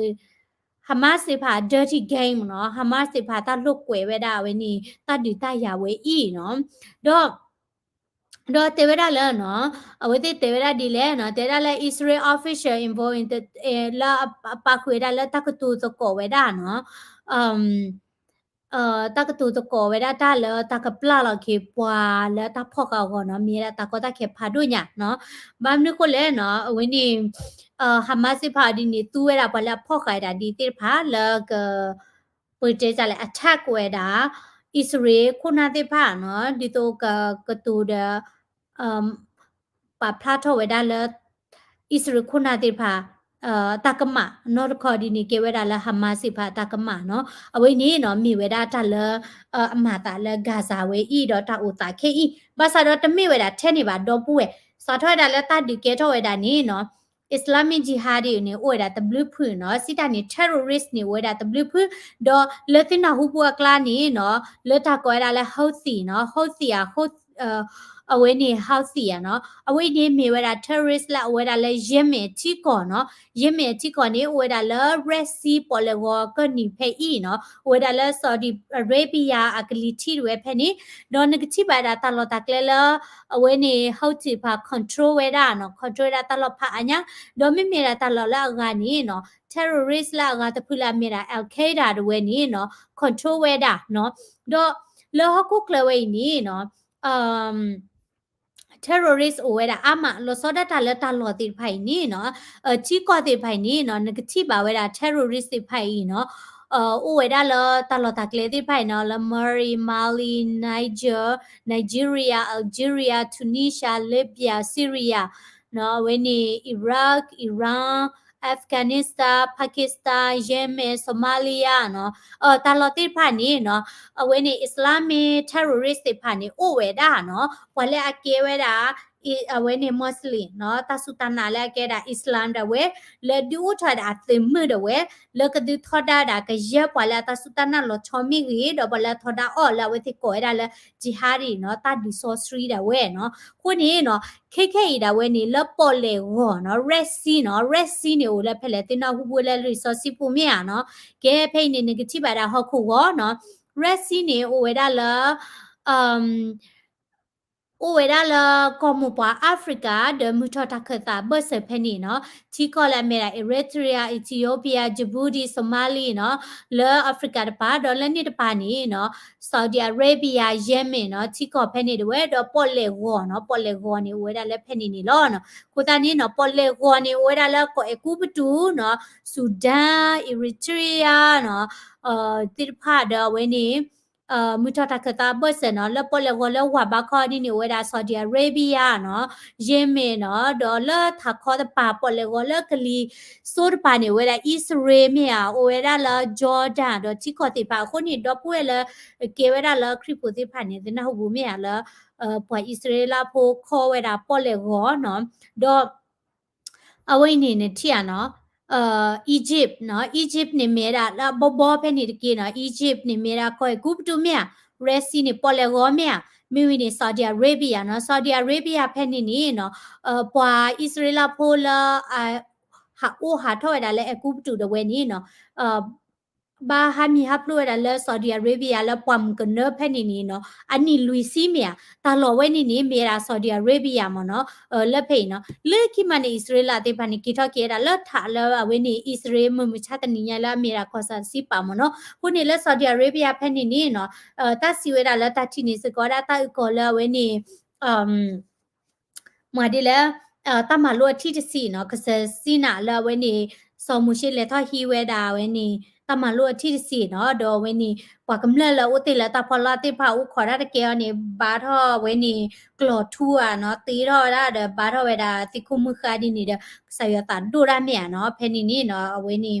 Hamas သ့ၣ်တဖၣ် dirty game နီၤ, Hamas သ့ၣ်တဖၣ်တၢ်လိာ်ကွဲဝဲဒၣ်အဝဲန့ၣ် တၢ်ဒုးတၢ်ယၤဝဲအံၤနီၤ. ဒီး ဒီးတဲဝဲဒၣ်လၢနီၤ, အဝဲသ့ၣ်တဲဝဲဒၣ်ဒ်လဲၣ်နီၤ, တဲဒၣ်လၢ Israel official involved in the လၢအပာ်ဃုာ်ဝဲဒၣ်လၢတၢ်ကတိၤသကိးဝဲဒၣ်နီၤ တၢ်ကတိၤသကိးဝဲဒၣ်တၢ်လၢတၢ်ကပျၢ်လီၤက့ၤပှၤလၢတၢ်ဖီၣ်ဃာ်အဂီၢ်နီၤ, မ့ၢ်ဝဲဒၣ်တၢ်ကီတၢ်ခဲဖးဒိၣ်ညါနီၤ. ဘၣ်မနုၤဃိလဲၣ်နီၤ, အဝဲန့ၣ် Hamas သ့ၣ်တဖၣ်ဒ်န့ၣ် သူဝဲဒၣ်ပှၤလၢအဖီၣ်ဃာ်ဝဲဒၣ်ဒ်သ့ၣ်တဖၣ်လၢက ပတဲတၢ်လဲၣ် attack ဝဲဒၣ် အံၣ်စရ့လးခိၣ်နၢ်သ့ၣ်တဖၣ်နီၤ, ဒ်သိးကကတိၤဒီး ပာ်ဖျါထီၣ်ဝဲဒၣ်လၢ အံၣ်စရ့လးခိၣ်နၢ်သ့ၣ်တဖၣ် တၢ်ကမၣ်, နီၢ်တခီဒ်န့ၣ် ကဲဝဲဒၣ်လၢ Hamas သ့ၣ်တဖၣ်တၢ်ကမၣ်နီၤ. အဝဲန့ၣ်နီၤ မ့ၢ်ဝဲဒၣ်တၢ်လၢ အမၤသးလၢ Gaza ဝဲအံၤ ဒီးတၢ်အိၣ်သးခဲအံၤ, ဘၣ်ဆၣ်ဒီးတမ့ၢ်ဝဲဒၣ်ထဲန့ၣ်ဘၣ် ဒီပုၢ်ဝဲၢ်, စးထီၣ်ဝဲဒၣ်လၢတၢ်ဒုးကဲထီၣ်ဝဲဒၣ်န့ၣ်နီၤ Islamic Jihad န့ၣ် အိၣ်ဝဲဒၣ်တဘျုးဖုနီၤ, စံးတၢ်န့ၣ် terrorist န့ၣ် အိၣ်ဝဲဒၣ်တဘျုးဖု, ဒီးလၢသုနၢ်ဟူပူၤအကျါန့ၣ်နီၤ လၢတၢ်ကိးဝဲဒၣ်လၢ Houthi နီၤ, Houthi အ အဝဲန့ၣ် Houthi နီၤ, အဝဲအံၤန့ၣ်မ့ၢ်ဝဲဒၣ် terrorist လၢအအိၣ်ဝဲဒၣ်လၢ Yemen ထံကီၢ်နီၤ, Yemen ထံကီၢ်န့ၣ် အိၣ်ဝဲဒၣ်လၢ Red Sea ပီၣ်လဲၣ်ဂီၤကၢၢ်နံၤဖဲအံၤနီၤ, အိၣ်ဝဲဒၣ်လၢ Saudi Arabia အကလံၤထံးတဝဲဖဲန့ၣ်, ဒီးနကထံၣ်ဘၣ်ဝဲဒၣ်တၢ်လီၢ်တၢ်ကျဲလၢ အဝဲန့ၣ် Houthi တဖၣ် control ဝဲဒၣ်နီၤ, control ဝဲဒၣ်တၢ်လီၢ်ဖးအါညါ, ဒီးမ့မ့ၢ်ဒၣ်တၢ်လီၢ်လၢအဂၤန့ၣ်နီၤ terrorist လၢအဂၤတဖုလၢအမ့ၢ်ဒၣ် Al Qaeda တဝဲန့ၣ်နီၤ control ဝဲဒၣ်နီၤ, ဒီးလၢဟီၣ်ခိၣ်ချၢဝဲအံၤန့ၣ်နီၤ terrorist အိၣ်ဝဲဒၣ်အါမး လီၤဆီဒၣ်တၢ်လၢတၢ်လီၢ်သ့ၣ်တဖၣ်အံၤန့ၣ်နီၤ, ထံကီၢ်သ့ၣ်တဖၣ်အံၤန့ၣ်နီၤ နကထံၣ်ဘၣ်ဝဲဒၣ် terrorist သ့ၣ်တဖၣ်အံၤနီၤ အိၣ်ဝဲဒၣ်လၢတၢ်လီၢ်တၢ်ကျဲသ့ၣ်တဖၣ်အံၤနီၤ လၢ Mali, Mali, Niger, Nigeria, Algeria, Tunisia, Libya, Syria နီၤ, အဝဲန့ၣ် Iraq, Iran, Afghanistan, Pakistan, Yemen, Somalia နီၤ, တၢ်လီၢ်သ့ၣ်တဖၣ်န့ၣ်နီၤ အဝဲန့ၣ် Islamic terrorist သ့ၣ်တဖၣ်န့ၣ် အိၣ်ဝဲဒၣ်နီၤ, ပှၤလၢအကဲဝဲဒၣ် အဝဲန့ၣ် Muslim နီၤ, တၢ်စူၢ်တၢ်နာ်လၢအကဲဒၣ် Islam ဒၣ်ဝဲ, လၢဒုးအိၣ်ထီၣ်ဝဲဒၣ်အသုးမုၢ်ဒၣ်ဝဲ, လၢကဒုးထီဒါဒၣ်ကယဲၢ်ပှၤလၢအတၢ်စူၢ်တၢ်နာ်လီၤဆီမ့ၢ်ဂ့ၤ, ဒီးပှၤလၢအထီဒါအီၤလၢအဝဲသ့ၣ်ကိးဝဲဒၣ်လၢ jihadi နီၤ, တၢ်ဒုးစီဆှံဒၣ်ဝဲနီၤ. အဃိန့ၣ်နီၤ ခဲခဲအံၤဒၣ်ဝဲန့ၣ် လၢပီၣ်လဲၣ်ဂီၤနီၤ Red Sea နီၤ, Red Sea န့ၣ်အိၣ်လၢဖဲလဲၣ် သုနၢ်ဟူပူၤလၢလံာ်စီဆှံပူၤမ့ၢ်ဧါနီၤ. ကဲဖဲအံၤန့ၣ် နကထံၣ်ဘၣ်ဒၣ်ဟီၣ်ခိၣ်ဂီၤနီၤ, Red Sea န့ၣ် အိၣ်ဝဲဒၣ်လၢ အိၣ်ဝဲဒၣ်လၢကီၢ်မိၢ်ပှၢ် Africa ဒီးမုၢ်ထီၣ်တၢ်ခၢၣ်သးဘၢၣ်စၢၤဖဲန့ၣ်နီၤ, ထံကီၢ်လၢအမ့ၢ်ဒၣ် Eritrea, Ethiopia, Djibouti, Somalia နီၤ, လၢ Africa တပၤ, ဒီးလၢန့ၣ်တပၤန့ၣ်နီၤ Saudi Arabia, Yemen နီၤ, ထံကီၢ်ဖဲန့ၣ်ဒၣ်ဝဲ, ဒီးပီၣ်လဲၣ်ဂီၤနီၤ, ပီၣ်လဲၣ်ဂီၤန့ၣ် အိၣ်ဝဲဒၣ်လၢဖဲန့ၣ်န့ၣ်လီၤနီၤ. အဃိသတးန့ၣ်နီၤ ပီၣ်လဲၣ်ဂီၤန့ၣ် အိၣ်ဝဲဒၣ်လၢကီၢ်အဲၤကူပတူးနီၤ, Sudan, Eritrea နီၤ, သ့ၣ်တဖၣ်ဒီးအဝဲန့ၣ် မုၢ်ထီၣ်တၢ်ခၢၣ်သးဘၢၣ်စၢၤနီၤ, လၢပီၣ်လဲၣ်ဂီၤလၢဝၤဘါခီဒ်န့ၣ် အိၣ်ဝဲဒၣ် Saudi Arabia နီၤ, Yemen နီၤ, ဒီးလၢထးခီတပၤ ပီၣ်လဲၣ်ဂီၤလၢကလံၤစိးတပၤန့ၣ် အိၣ်ဝဲဒၣ်အံၣ်စရ့လးမ့ၢ်ဧါ, အိၣ်ဝဲဒၣ်လၢ Jordan ဒီးထံကီၢ်သ့ၣ်တဖၣ်. အဃိန့ၣ် ဒီပုၢ်ဝဲၢ်လၢ ကဲဝဲဒၣ်လၢခရံာ်ဖိသ့ၣ်တဖၣ်န့ၣ် သုနၢ်ဟူပူၤမ့ၢ်ဧါလၢ ပှၤအံၣ်စရ့လးဖိခီဝဲဒၣ်ပီၣ်လဲၣ်ဂီၤနီၤ, ဒီး အဝဲအံၤန့ၣ်နထံၣ်ဧါနီၤ, Egypt နီၤ, Egypt န့ၣ်မ့ၢ်ဝဲဒၣ် လၢအဘီဘီဖဲန့ၣ်တက့ၢ်နီၤ, Egypt န့ၣ်မ့ၢ်ဝဲဒၣ်ကီၢ်အဲၤကူပတူးမ့ၢ်ဧါ, Red Sea န့ၣ် ပီၣ်လဲၣ်ဂီၤမ့ၢ်ဧါ, မ့ၢ်ဝံၤန့ၣ် Saudi Arabia နီၤ, Saudi Arabia ဖဲန့ၣ်န့ၣ်နီၤ, ပှၤအံၣ်စရ့လးဖိလၢ ဟးအိၣ်ဟးထီၣ်ဝဲဒၣ်လၢအဲၤကူပတူးဒၣ်ဝဲန့ၣ်နီၤ ဘၣ်ဟးမံၤဟးဖျိးဝဲဒၣ်လၢ Saudi Arabia လၢပှၢ်မုၢ်ကနၢဖဲန့ၣ်န့ၣ်နီၤ, အနံၣ်လွံၢ်ဆံမ့ၢ်ဧါ, တၢ်လီၢ်ဝဲန့ၣ်န့ၣ် မ့ၢ်ဝဲဒၣ် Saudi Arabia မ့ၢ်နီၤ, လၢဖဲအံၤနီၤ, လၢခံမးန့ၣ် အံၣ်စရ့လးသ့ၣ်တဖၣ်န့ၣ် က့ၤထီၣ်က့ၤဝဲဒၣ်လၢထးလၢအဝဲန့ၣ် အံၣ်စရ့လးမုၢ်မုၢ်ဆါတနံၤညါလၢအမ့ၢ်ဝဲဒၣ်ကီၢ်စၢ်စံပာ်မ့ၢ်နီၤ. အဃိန့ၣ်လၢ Saudi Arabia ဖဲန့ၣ်န့ၣ်နီၤ, တၢ်စံးဝဲဒၣ်လၢတၢ်ထံၣ်န့ၣ်စ့ၢ်ကီးဝဲဒၣ်တၢ်အုၣ်ကီၤလၢအဝဲန့ၣ် မ့ၢ်ဒ်လဲၣ်, တၢ်မၤလိာ်အထံၣ်တဆံနီၤ, ကစၢ်စံနၤလၢအဝဲန့ၣ် စီၤမိၤၡ့လဲၤထီၣ်ဟံးဝဲဒၣ်အဝဲန့ၣ် တၢ်မၤလိာ်အထံၣ်တဆံနီၤ, ဒီးအဝဲန့ၣ် ပှၤကမျၢၢ်လၢအအိၣ်တ့ၢ်လၢတၢ်ဖီလာ်သ့ၣ်တဖၣ် အိၣ်ခိးတၢ်တကဲအီၤန့ၣ် ဘါထီၣ်အဝဲန့ၣ် ကျီၢ်ထူဧါနီၤ, တ့ထီၣ်ဝဲဒၣ်ဒီး ဘါထီၣ်ဝဲဒၣ်သ့ၣ်ခိၣ်မုၢ်ဃါဒ်န့ၣ်ဒီး ကစၢ်ယွၤသးဒိၣ်ဒၣ်မ့ၢ်ဧါနီၤ, ဖဲန့ၣ်န့ၣ်နီၤ, အဝဲန့ၣ်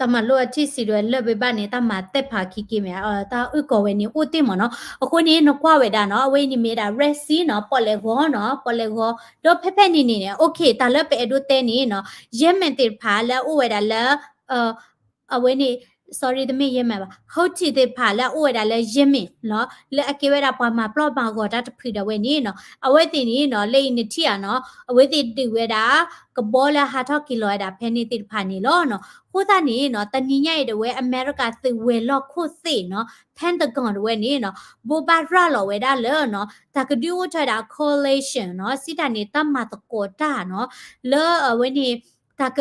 တၢ်မၤလိအထံၣ်စံးဒဝဲလၢၢ်ဘ့ဘၣ်န့ၣ် တၢ်မၤသ့ၣ်ဖးခံက့ၤမ့ၢ် တၢ်အုၣ်ကီၤဝဲန့ၣ်အိၣ်တ့ၢ်မ့ၢ်နီၤ. အဃိန့ၣ် နကွၢ်ဝဲဒၣ်နီၤ အဝဲအံၤန့ၣ်မ့ၢ်ဝဲဒၣ် Red Sea နီၤ ပီၣ်လဲၣ်ဂီၤနီၤ ပီၣ်လဲၣ်ဂီၤ ဒီးဖဲဖဲန့ၣ်န့ၣ် okay တၢ်လၢပအဲၣ်ဒိးတဲန့ၣ်နီၤ Yemen သ့ၣ်တဖၣ်လၢအအိၣ်ဝဲဒၣ်လၢ အဝဲန့ၣ် sorry တမ့ၢ် Yemen ဘၣ် Houthi သ့ၣ်တဖၣ်လၢအအိၣ်ဝဲဒၣ်လၢ Yemen နီၤ လၢအကဲဝဲဒၣ်ပှၤမၤပျီမၤဂီၤတၢ်တဖုဒၣ်ဝဲန့ၣ်နီၤ အဝဲသ့ၣ်န့ၣ်နီၤ လၢအံၤနထံၣ်ဧါနီၤ အဝဲသ့ၣ်ဒုးဝဲဒၣ် ကဘီလၢဟးထီၣ်က့ၤလီၤဝဲဒၣ်ဖဲန့ၣ်သ့ၣ်တဖၣ်န့ၣ်လီၤနီၤ. အဃိသတးန့ၣ်နီၤ တနံၤညါအံၤဒၣ်ဝဲ အမဲရကၤသုးဝဲၤလီၢ်ခိၣ်သ့ၣ်နီၤ Pentagon ဒၣ်ဝဲန့ၣ်နီၤ ဘိးဘၣ်ရၤလီၤဝဲဒၣ်လၢနီၤ တၢ်ကဒုးအိၣ်ထီၣ်ဝဲဒၣ် coalition နီၤ စံးတၢ်န့ၣ် တၢ်မၤသကိးတၢ်နီၤ လၢအဝဲန့ၣ် တၢ်က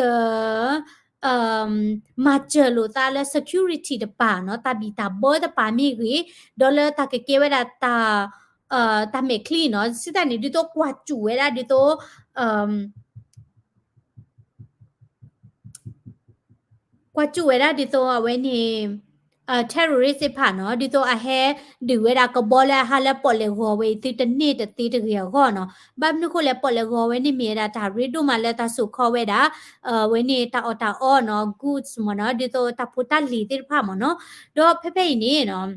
မၤစၢၤလိာ်သးလၢ security တပၤနီၤ တၢ်ဘံၣ်တၢ်ဘၢတပၤမ့ၢ်ဂ့ၤ ဒီးလၢတၢ်ကကဲဝဲဒၣ်တၢ် တၢ်မဲာ်ချံနီၤ စံးတၢ်န့ၣ် ဒ်သိးကွၢ်စူၣ်ဝဲဒၣ်ဒ်သိး ကွၢ်စူၣ်ဝဲဒၣ်ဒ်သိးအဝဲန့ၣ် terrorist သ့ၣ်တဖၣ်နီၤ ဒ်သိးအဟဲဒုးဝဲဒၣ်ကဘီလၢအဟးလၢပီၣ်လဲၣ်ဂီၤဝဲအံၤ သုတန့ၢ်တသ့တဂ့ၤအဂီၢ်နီၤ. ဘၣ်မနုၤဃိလဲၣ် ပီၣ်လဲၣ်ဂီၤဝဲန့ၣ်မ့ၢ်ဝဲဒၣ်တၢ်ရ့ဒိၣ်မးလၢတၢ်စိာ်ခီဝဲဒၣ် အဝဲန့ၣ်တၢ်အီၣ်တၢ်အီနီၤ goods မ့ၢ်နီၤ ဒ်သိးတၢ်ဖိတၢ်လံၤသ့ၣ်တဖၣ်မ့ၢ်နီၤ. ဒီးဖဲဖဲအံၤန့ၣ်နီၤ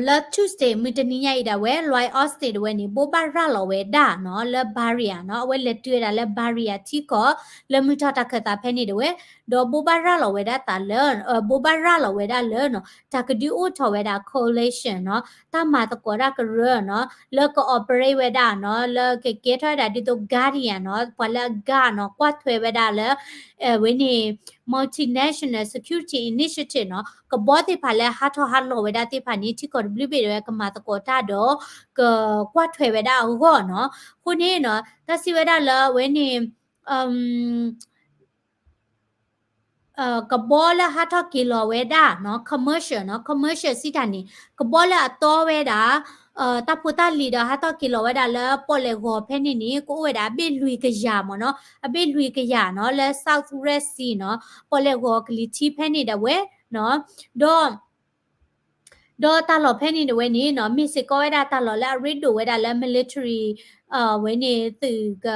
လၢ Tuesday မုၢ်တနံၤညါအံၤဒၣ်ဝဲ Lloyd Austin ဒၣ်ဝဲန့ၣ် ဘိးဘၣ်ရၤလီၤဝဲဒၣ်နီၤ လၢ Bahrain နီၤ အဝဲလဲၤတုၤဝဲဒၣ်လၢ Bahrain ထံကီၢ်လၢမုၢ်ထီၣ်တၢ်ခၢၣ်သးဖဲန့ၣ်ဒၣ်ဝဲ ဒီးဘိးဘၣ်ရၤလီၤဝဲဒၣ်တၢ်လၢ ဘိးဘၣ်ရၤလီၤဝဲဒၣ်လၢနီၤ တၢ်ကဒုးအိၣ်ထီၣ်ဝဲဒၣ် coalition နီၤ တၢ်မၤသကိးတၢ်ကရၢနီၤ လၢက operate ဝဲဒၣ်နီၤ လၢကကဲထီၣ်ဝဲဒၣ်ဒ်သိး guardian နီၤ ပှၤလၢအ guard နီၤ ကွၢ်ထွဲဝဲဒၣ်လၢ ဝဲန့ၣ် Multinational Security Initiative နီၤ ကဘီသ့ၣ်တဖၣ်လၢဟးထီၣ်ဟးလီၤဝဲဒၣ်သ့ၣ်တဖၣ်န့ၣ် ထံကီၢ်တဘျုးဘ့ၣ်ဒၣ်ဝဲကမၤသကိးတၢ်ဒီး ကကွၢ်ထွဲဝဲဒၣ်အဂီၢ်နီၤ. အဃိန့ၣ်နီၤ တၢ်စံးဝဲဒၣ်လၢအဝဲန့ၣ် ကဘီလၢဟးထီၣ်က့ၤလီၤဝဲဒၣ်နီၤ commercial နီၤ commercial စံးတၢ်န့ၣ် ကဘီလၢအတီဝဲဒၣ် တၢ်ဖိတၢ်လံၤဒီးဟးထီၣ်က့ၤလီၤဝဲဒၣ်လၢပီၣ်လဲၣ်ဂီၤဖဲန့ၣ်န့ၣ် ကအိၣ်ဝဲဒၣ်အဘ့ၣ်လွံၢ်ကယၤမ့ၢ်နီၤ အဘ့ၣ်လွံၢ်ကယၤနီၤ လၢ South Red Sea နီၤ ပီၣ်လဲၣ်ဂီၤကလံၤထံးဖဲန့ၣ်ဒၣ်ဝဲနီၤ ဒီး ဒီးတၢ်လီၢ်ဖဲန့ၣ်ဒၣ်ဝဲန့ၣ်နီၤ မ့ၢ်စ့ၢ်ကီးဝဲဒၣ်တၢ်လီၢ်လၢအရ့ဒိၣ်ဝဲဒၣ်လၢ military ဝဲန့ၣ်သုး က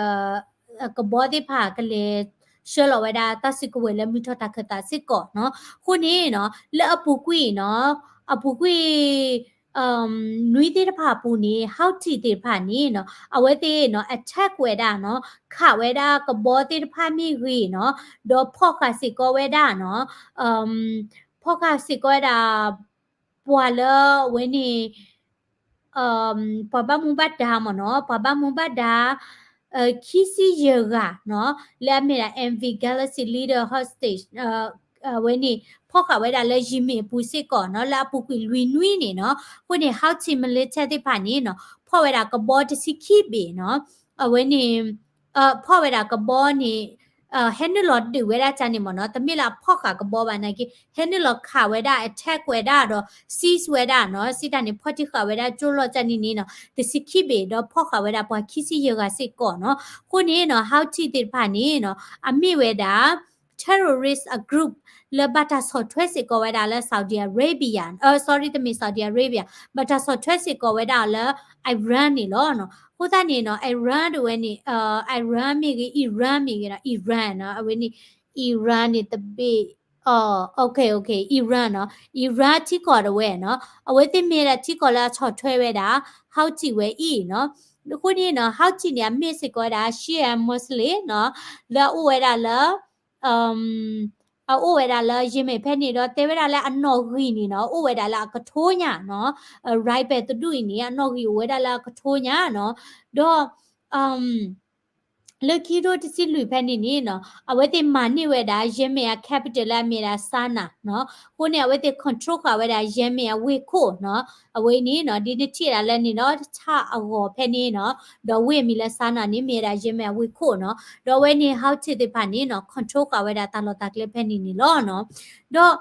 ဘီသ့ၣ်တဖၣ်ကလဲၤဆှၢလီၤဝဲဒၣ်တၢ်စုကဝဲၤလၢမုၢ်ထီၣ်တၢ်ခၢၣ်သးစ့ၢ်ကီးနီၤ. အဃိန့ၣ်နီၤ လၢအပူၤကွံာ်နီၤ အပူၤကွံာ် နွံသ့ၣ်တဖၣ်အပူၤန့ၣ် Houthi သ့ၣ်တဖၣ်န့ၣ်နီၤ အဝဲသ့ၣ်နီၤ attack ဝဲဒၣ်နီၤ ခးဝဲဒၣ်ကဘီသ့ၣ်တဖၣ်မ့ၢ်ဂ့ၤနီၤ ဒီးဖီၣ်ဃာ်စ့ၢ်ကီးဝဲဒၣ်နီၤ ဖီၣ်ဃာ်စ့ၢ်ကီးဝဲဒၣ် ပှၤလၢအဝဲန့ၣ် ပှၤဘၣ်မူဘၣ်ဒါမ့ၢ်နီၤ ပှၤဘၣ်မူဘၣ်ဒါ ခံဆံယဲၢ်ဂၤနီၤ လၢအမ့ၢ်ဒၣ် M V Galaxy Leader hostage အဝဲန့ၣ် ဖီၣ်ဃာ်ဝဲဒၣ်လၢ Yemen အပူၤစ့ၢ်ကီးနီၤ လၢအပူၤကွံာ်လွံၢ်နွံန့ၣ်နီၤ. အဃိန့ၣ် Houthi militia သ့ၣ်တဖၣ်န့ၣ်နီၤ ဖီၣ်ဝဲဒၣ်ကဘီတဆံခံဘ့ၣ်နီၤ အဝဲန့ၣ် ဖီၣ်ဝဲဒၣ်ကဘီန့ၣ် ဟဲနုာ်လီၤဒုးဝဲဒၣ်ကန့ၣ်မ့ၢ်နီၤ တမ့ၢ်လၢအဖီၣ်ဃာ်ကဘီဘၣ်နာ်က့ ဟဲနုာ်လီၤခးဝဲဒၣ် attack ဝဲဒၣ်ဒီး seize ဝဲဒၣ်နီၤ စံးတၢ်န့ၣ် ဖီၣ်တံၢ်ဃာ်ဝဲဒၣ်ကၠိလီၤကန့ၣ်န့ၣ်နီၤ တဆံခံဘ့ၣ် ဒီးဖီၣ်ဃာ်ဝဲဒၣ်ပှၤခံဆံယဲၢ်ဂၤစ့ၢ်ကီးနီၤ. အဃိန့ၣ်နီၤ Houthi သ့ၣ်တဖၣ်န့ၣ်နီၤ အမ့ၢ်ဝဲဒၣ် terrorist အ group လၢဘၣ်တၢ်ဆီၣ်ထွဲစ့ၢ်ကီးဝဲဒၣ်လၢ Saudi Arabia, sorry တမ့ၢ် Saudi Arabia, ဘၣ်တၢ်ဆီၣ်ထွဲစ့ၢ်ကီးဝဲဒၣ်လၢ Iran န့ၣ်လီၤ. အဃိသတးန့ၣ်နီၤ Iran ဒၣ်ဝဲန့ၣ် Iran မ့ၢ်ဂ့ၤ Iran မ့ၢ်ဂ့ၤနီၤ Iran နီၤ အဝဲန့ၣ် Iran န့ၣ်တဘ့ၣ် Iran နီၤ Iran ထံကီၢ်ဒၣ်ဝဲနီၤ အဝဲသ့ၣ်မ့ၢ်ဒၣ်ထံကီၢ်လၢအဆီၣ်ထွဲဝဲဒၣ် Houthi ဝဲအံၤနီၤ. အဃိန့ၣ်နီၤ Houthi န့ၣ် အမ့ၢ်စ့ၢ်ကီးဝဲဒၣ် Shia Muslim နီၤ လၢအအိၣ်ဝဲဒၣ်လၢ အအိၣ်ဝဲဒၣ်လၢ Yemen ဖဲန့ၣ်ဒီး တဲဝဲဒၣ်လၢအနီၣ်ဂံၢ်န့ၣ်နီၤ အိၣ်ဝဲဒၣ်လၢအကထိညါနီၤ rifle တဒူၣ်အံၤန့ၣ် အနီၣ်ဂံၢ်အိၣ်ဝဲဒၣ်လၢအကထိညါနီၤ ဒီး လၢခံထိတဆံလွံၢ်ဖဲန့ၣ်န့ၣ်နီၤ အဝဲသ့ၣ်မၤန့ၢ်ဝဲဒၣ် Yemen အ capital လၢအမ့ၢ်ဒၣ် Sanaa နီၤ. အဃိန့ၣ် အဝဲသ့ၣ် control ဃာ်ဝဲဒၣ် Yemen အဝ့ၢ်ခိၣ်နီၤ. အဝဲန့ၣ်နီၤ ဒ်နထံၣ်ဒၣ်လၢန့ၣ်ဒီး တၢ်အဂီၤဖဲန့ၣ်နီၤ ဒီးဝ့ၢ်အမံၤလၢ Sanaa န့ၣ် မ့ၢ်ဝဲဒၣ် Yemen အဝ့ၢ်ခိၣ်နီၤ. ဒီးအဝဲန့ၣ် Houthi သ့ၣ်တဖၣ်န့ၣ်နီၤ control ဃာ်ဝဲဒၣ်တၢ်လီၢ်တၢ်ကျဲဖဲန့ၣ်န့ၣ်လီၤနီၤ. ဒီး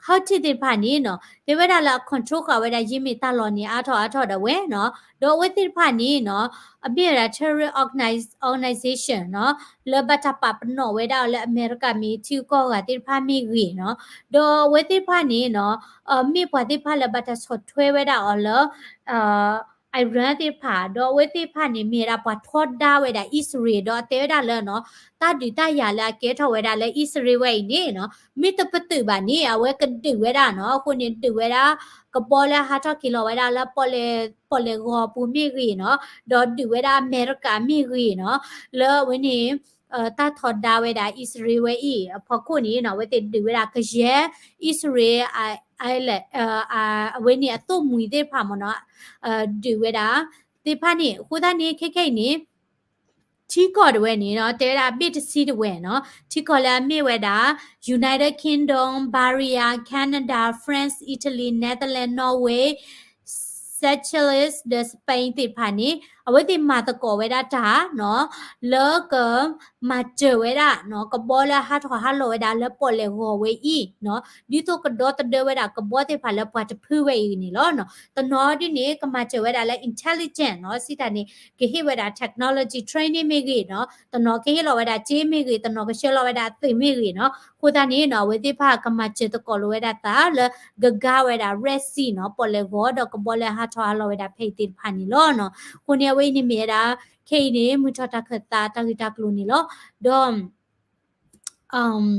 Houthi သ့ၣ်တဖၣ်န့ၣ်နီၤ တဲဝဲဒၣ်လၢအ control ဃာ်ဝဲဒၣ် Yemen တၢ်လီၢ်န့ၣ် အါထီၣ်အါထီၣ်ဒၣ်ဝဲနီၤ. ဒီးအဝဲသ့ၣ်တဖၣ်န့ၣ်နီၤ အမ့ၢ်ဝဲဒၣ် terrorist organi-, organization နီၤ လၢဘၣ်တၢ်ပာ်ပနီၣ်ဝဲဒၣ်အီၤလၢအမဲရကၤမ့ၢ်ထံဂုၤကီၢ်ဂၤသ့ၣ်တဖၣ်မ့ၢ်ဂ့ၤနီၤ. ဒီးအဝဲသ့ၣ်တဖၣ်န့ၣ်နီၤ မ့ၢ်ပှၤသ့ၣ်တဖၣ်လၢဘၣ်တၢ်ဆီၣ်ထွဲဝဲဒၣ်အီၤလၢ Iran သ့ၣ်တဖၣ် ဒီးအဝဲသ့ၣ်တဖၣ်န့ၣ် မ့ၢ်ဝဲဒၣ်ပှၤထီဒါဝဲဒၣ်အံၣ်စရ့လး ဒီးအတဲဝဲဒၣ်လၢနီၤ တၢ်ဒုးတၢ်ယၤလၢအကဲထီၣ်ဝဲဒၣ်လၢအံၣ်စရ့လးဝဲအံၤန့ၣ်နီၤ မ့ၢ်တပတုာ်ဘၣ်န့ၣ် အဝဲကဒုးဝဲဒၣ်နီၤ အဃိန့ၣ်ဒုးဝဲဒၣ် ကဘီလၢဟးထီၣ်က့ၤလီၤဝဲဒၣ်လၢပီၣ်လဲၣ် ပီၣ်လဲၣ်ဂီၤအပူၤမ့ၢ်ဂ့ၤနီၤ ဒီးဒုးဝဲဒၣ်အမဲရကၤမ့ၢ်ဂ့ၤနီၤ လၢအဝဲန့ၣ် တၢ်ထီဒါဝဲဒၣ်အံၣ်စရ့လးဝဲအံၤ အဖီခိၣ်န့ၣ်နီၤ အဝဲသ့ၣ်ဒုးဝဲဒၣ်ကယဲၢ် အံၣ်စရ့လး အဝဲန့ၣ်အသိၣ်မှံၤသ့ၣ်တဖၣ်မ့ၢ်နီၤ ဒုးဝဲဒၣ် သ့ၣ်တဖၣ်န့ၣ် အဃိသတးန့ၣ် ခဲခဲအံၤန့ၣ် ထံကီၢ်တဝဲန့ၣ်နီၤ တဲဝဲဒၣ်အဘ့ၣ်တဆံတဝဲနီၤ ထံကီၢ်လၢအမ့ၢ်ဝဲဒၣ် United Kingdom, Bahrain, Canada, France, Italy, Netherlands, Norway, Seychelles ဒီး Spain သ့ၣ်တဖၣ်န့ၣ် အဝဲသ့ၣ်မၤသကိးဝဲဒၣ်တၢ်နီၤ လၢက မၤစၢၤဝဲဒၣ်နီၤ ကဘီလၢဟးထီၣ်ဟးလီၤဝဲဒၣ်လၢပီၣ်လဲၣ်ဂီၤဝဲအံၤနီၤ ဒ်သိးကဒီသဒၢဝဲဒၣ်ကဘီသ့ၣ်တဖၣ်လၢပှၤတဖုဝဲအံၤန့ၣ်လီၤနီၤ တနီၤဒ်န့ၣ် ကမၤစၢၤဝဲဒၣ်လၢ intelligence နီၤ စံးတၢ်န့ၣ် ကဟ့ၣ်ဝဲဒၣ် technology training မ့ၢ်ဂ့ၤနီၤ တနီၤကဟ့ၣ်လီၤဝဲဒၣ်စ့မ့ၢ်ဂ့ၤ တနီၤကဆှၢလီၤဝဲဒၣ်အသုးမ့ၢ်ဂ့ၤနီၤ အဃိသတးန့ၣ်နီၤ အဝဲသ့ၣ်တဖၣ်ကမၤစၢၤသကိးလိာ်ဝဲဒၣ်သးလၢ ကဂါဝဲဒၣ် Red Sea နီၤ ပီၣ်လဲၣ်ဂီၤ ဒီးကဘီလၢဟးထီၣ်ဟးလီၤဝဲဒၣ်ဖဲအံၤသ့ၣ်တဖၣ်န့ၣ်လီၤနီၤ အဃိန့ၣ် အဝဲအံၤန့ၣ်မ့ၢ်ဝဲဒၣ် ခဲအံၤန့ၣ် မုၢ်ထီၣ်တၢ်ခၢၣ်သးတၢ်ဂ့ၢ်တၢ်ကျိၤန့ၣ်လီၤ ဒီး တၢ်အိၣ်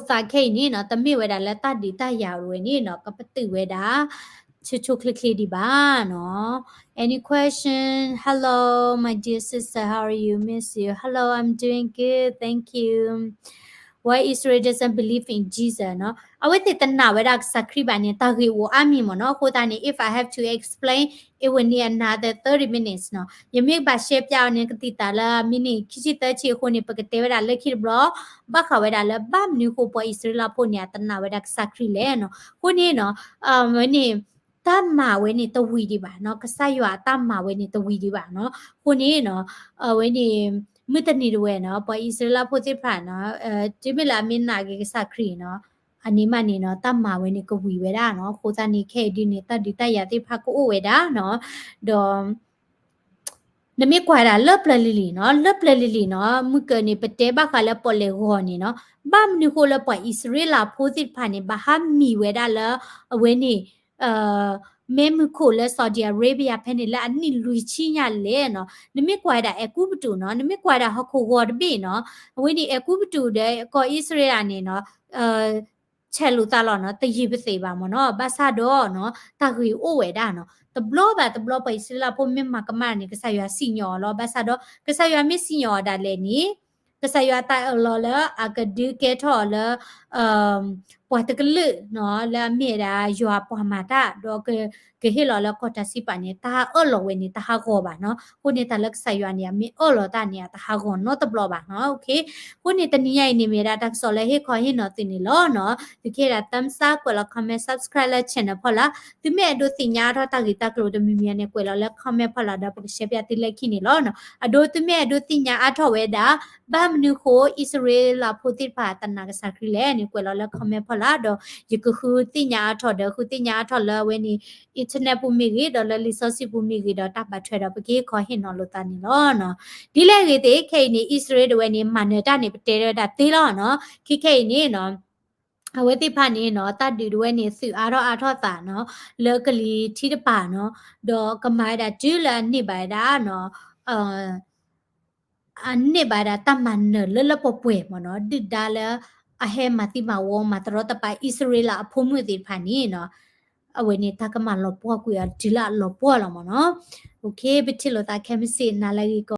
သးခဲအံၤန့ၣ်နီၤ တမ့ၢ်ဝဲဒၣ်လၢတၢ်ဒုးတၢ်ယၤဝဲန့ၣ်နီၤ ကပတုာ်ဝဲဒၣ် ဆိဆိချ့ချ့ဒံးဘၣ်နီၤ Any question? Hello, my dear sister, how are you? Miss you. Hello, I'm doing good, thank you. Why Israel doesn't believe in Jesus နီၤ အဝဲသ့ၣ်တနာ်ဝဲဒၣ်ကစၢ်ခရံာ်ဘၣ်န့ၣ် တၢ်ဂ့ၢ်အိၣ်အါမံၤမ့ၢ်နီၤ အဃိသတးန့ၣ် if I have to explain, it will need another thirty minutes နီၤ ယမ့ၢ်ကဘၣ်ရှဲပၠးအီၤန့ၣ် ကသံၣ်သးလၢ မံးနံးခံဆံသၢဆံအဃိန့ၣ် ပကတဲဝဲဒၣ်လၢခံတဘျီ ဘၣ်ဃးဝဲဒၣ်လၢဘၣ်မနုၤဃိပှၤအံၣ်စရ့လးဖိန့ၣ် အတနာ်ဝဲဒၣ်ကစၢ်ခရံာ်လဲၣ်နီၤ အဃိန့ၣ်နီၤ အဝဲန့ၣ် တၢ်မၤဝဲန့ၣ်တဝံၤဒံးဘၣ်နီၤ ကစၢ်ယွၤအတၢ်မၤဝဲန့ၣ်တဝံၤဒံးဘၣ်နီၤ အဃိန့ၣ်နီၤ အဝဲန့ၣ် မုၢ်တနံၤတဝဲနီၤ ပှၤအံၣ်စရ့လးဖိသ့ၣ်တဖၣ်နီၤ တုၤမ့ၢ်လၢအမ့ၢ်နာ်က့ၤကစၢ်ခရံာ်နီၤ အန့ၣ်မးန့ၣ်နီၤ တၢ်မၤဝဲန့ၣ်ကဝံၤဝဲဒၣ်နီၤ အဃိသတးန့ၣ် ခဲအံၤဒုးန့ၣ် တၢ်ဒုးတၢ်ယၤသ့ၣ်တဖၣ်ကအိၣ်ဝဲဒၣ်နီၤ ဒီး နမ့ၢ်ကွၢ်ဒၣ်လၢပျၢၤလံၤလံၤနီၤ လၢပျၢၤလံၤလံၤနီၤ မုၢ်ကၢၤန့ၣ် ပတဲဘၣ်ဃးလၢပီၣ်လဲၣ်ဂီၤန့ၣ်နီၤ ဘၣ်မနုၤဃိလၢပှၤအံၣ်စရ့လးဖိသ့ၣ်တဖၣ်န့ၣ် ဘၣ်ဟးမံၤဝဲဒၣ်လၢ အဝဲန့ၣ် မ့ၢ်မုၢ်ခိၣ်လၢ Saudi Arabia ဖဲန့ၣ်လၢအနံၣ်လွံၢ်ဆံညါလဲၣ်နီၤ နမ့ၢ်ကွၢ်ဒၣ်အဲၤကူပတူးနီၤ နမ့ၢ်ကွၢ်ဒၣ်ဟီၣ်ခိၣ်ဂီၤတဘ့ၣ်နီၤ အဝဲန့ၣ်အဲၤကူပတူးဒီးကီၢ်အံၣ်စရ့လးန့ၣ်နီၤ ဆဲးလိာ်သးလီၤနီၤ တယံာ်ပသ့ၣ်ဘၣ်မ့ၢ်နီၤ ဘၣ်ဆၣ်ဒီးနီၤ တၢ်ဂ့ၢ်အိၣ်ဝဲဒၣ်နီၤ တဘျီဘၣ်တဘျီပှၤအံၣ်စရ့လးဖိမ့ၢ်မၤကမၣ်န့ၣ် ကစၢ်ယွၤစံၣ်ညီၣ်အီၤလီၤ ဘၣ်ဆၣ်ဒီး ကစၢ်ယွၤမ့ၢ်စံၣ်ညီၣ်အီၤဒၣ်လဲာ်န့ၣ် ကစၢ်ယွၤတၢ်အၢၣ်လီၤလၢအကဒုးကဲထီၣ်အီၤလၢ ပှၤတကလုာ်နီၤ လၢအမ့ၢ်ဝဲဒၣ်ယွၤပှၤမၤတၢ် ဒီးကဟ့ၣ်လီၤလၢကီၢ်တၢ်စံးပာ်န့ၣ် တၢ်အၢၣ်လီၤဝဲန့ၣ် တဟးဂီၤဘၣ်နီၤ အဃိန့ၣ် တၢ်လၢကစၢ်ယွၤန့ၣ် အမ့ၢ်အၢၣ်လီၤတၢ်န့ၣ် အတဟးဂီၤနီတဘျီဘၣ်နီၤ အဃိန့ၣ် တနံၤညါအံၤန့ၣ် မ့ၢ်ဝဲဒၣ်တၢ်ကစီၣ်လၢဟ့ၣ်ခီဟ့ၣ်နီၤသုန့ၣ်လီၤနီၤ သုကဟ့ၣ်ဒၣ် thumbs up ကွဲးလီၤ comment subscribe လၢ channel ဖီလာ် သုမ့ၢ်အဲၣ်ဒိးသ့ၣ်ညါအါထီၣ်တၢ်ဂ့ၢ်တၢ်ကျိၤတမံၤမံၤန့ၣ် ကွဲးလီၤလၢ comment ဖီလာ်ဒီး ပကရှဲပၠးသုလၢခံန့ၣ်လီၤနီၤ အဒိ သုမ့ၢ်အဲၣ်ဒိးသ့ၣ်ညါအါထီၣ်ဝဲဒၣ် ဘၣ်မနုၤဃိ အံၣ်စရ့လးဖိသ့ၣ်တဖၣ်တနာ်ကစၢ်ခရံာ်လဲၣ်န့ၣ် ကွဲးလီၤလၢ comment ဖီလာ်ဒီး ယကဃုသ့ၣ်ညါအါထီၣ်ဒီး ဃုသ့ၣ်ညါအါထီၣ်လၢအဝဲန့ၣ် internet ပူၤမ့ၢ်ဂ့ၤ ဒီးလၢလံာ်စီဆှံပူၤမ့ၢ်ဂ့ၤဒီး တၢ်ဘၣ်ထွဲဒီး ပကဟ့ၣ်ခီဟ့ၣ်နီၤလိာ်သးန့ၣ်လီၤနီၤ ဒ်လဲၣ်ဂ့ၤသ့ၣ် ခဲအံၤန့ၣ် အံၣ်စရ့လးတဝဲန့ၣ် မၤနၢၤတၢ်န့ၣ် ပတဲဝဲဒၣ်သ့လီၤနီၤ ခဲခဲအံၤန့ၣ်နီၤ အဝဲသ့ၣ်တဖၣ်န့ၣ်နီၤ တၢ်ဒုးတဝဲန့ၣ် သုးအါထီၣ်အါထီၣ်သးနီၤ လၢကလံၤထံးတပၤနီၤ ဒီးကမၤဝဲဒၣ်တုၤလၢအန့ၢ်ဘၣ်ဝဲဒၣ်နီၤ အန့ၢ်ဘၣ်ဝဲဒၣ်တၢ်မၤနၢၤလၢလၢပှဲၤပှဲၤမ့ၢ်နီၤ ဒုၣ်ဒါလၢ အဟဲမၤသံမၤဝီမၤတရီတပါအံၣ်စရ့လးအဖိမုၣ်သ့ၣ်တဖၣ်န့ၣ်နီၤ အဝဲန့ၣ် တၢ်ကမၤလီၤပှီၢ်ကွံာ်အီၤ တုၤလၢအလီၤပှီၢ်လီၤမ့ၢ်နီၤ ပထံၣ်လိာ်သးခဲမုၢ်ဆ့ၣ် နၤလၢအဂ့ၤကီး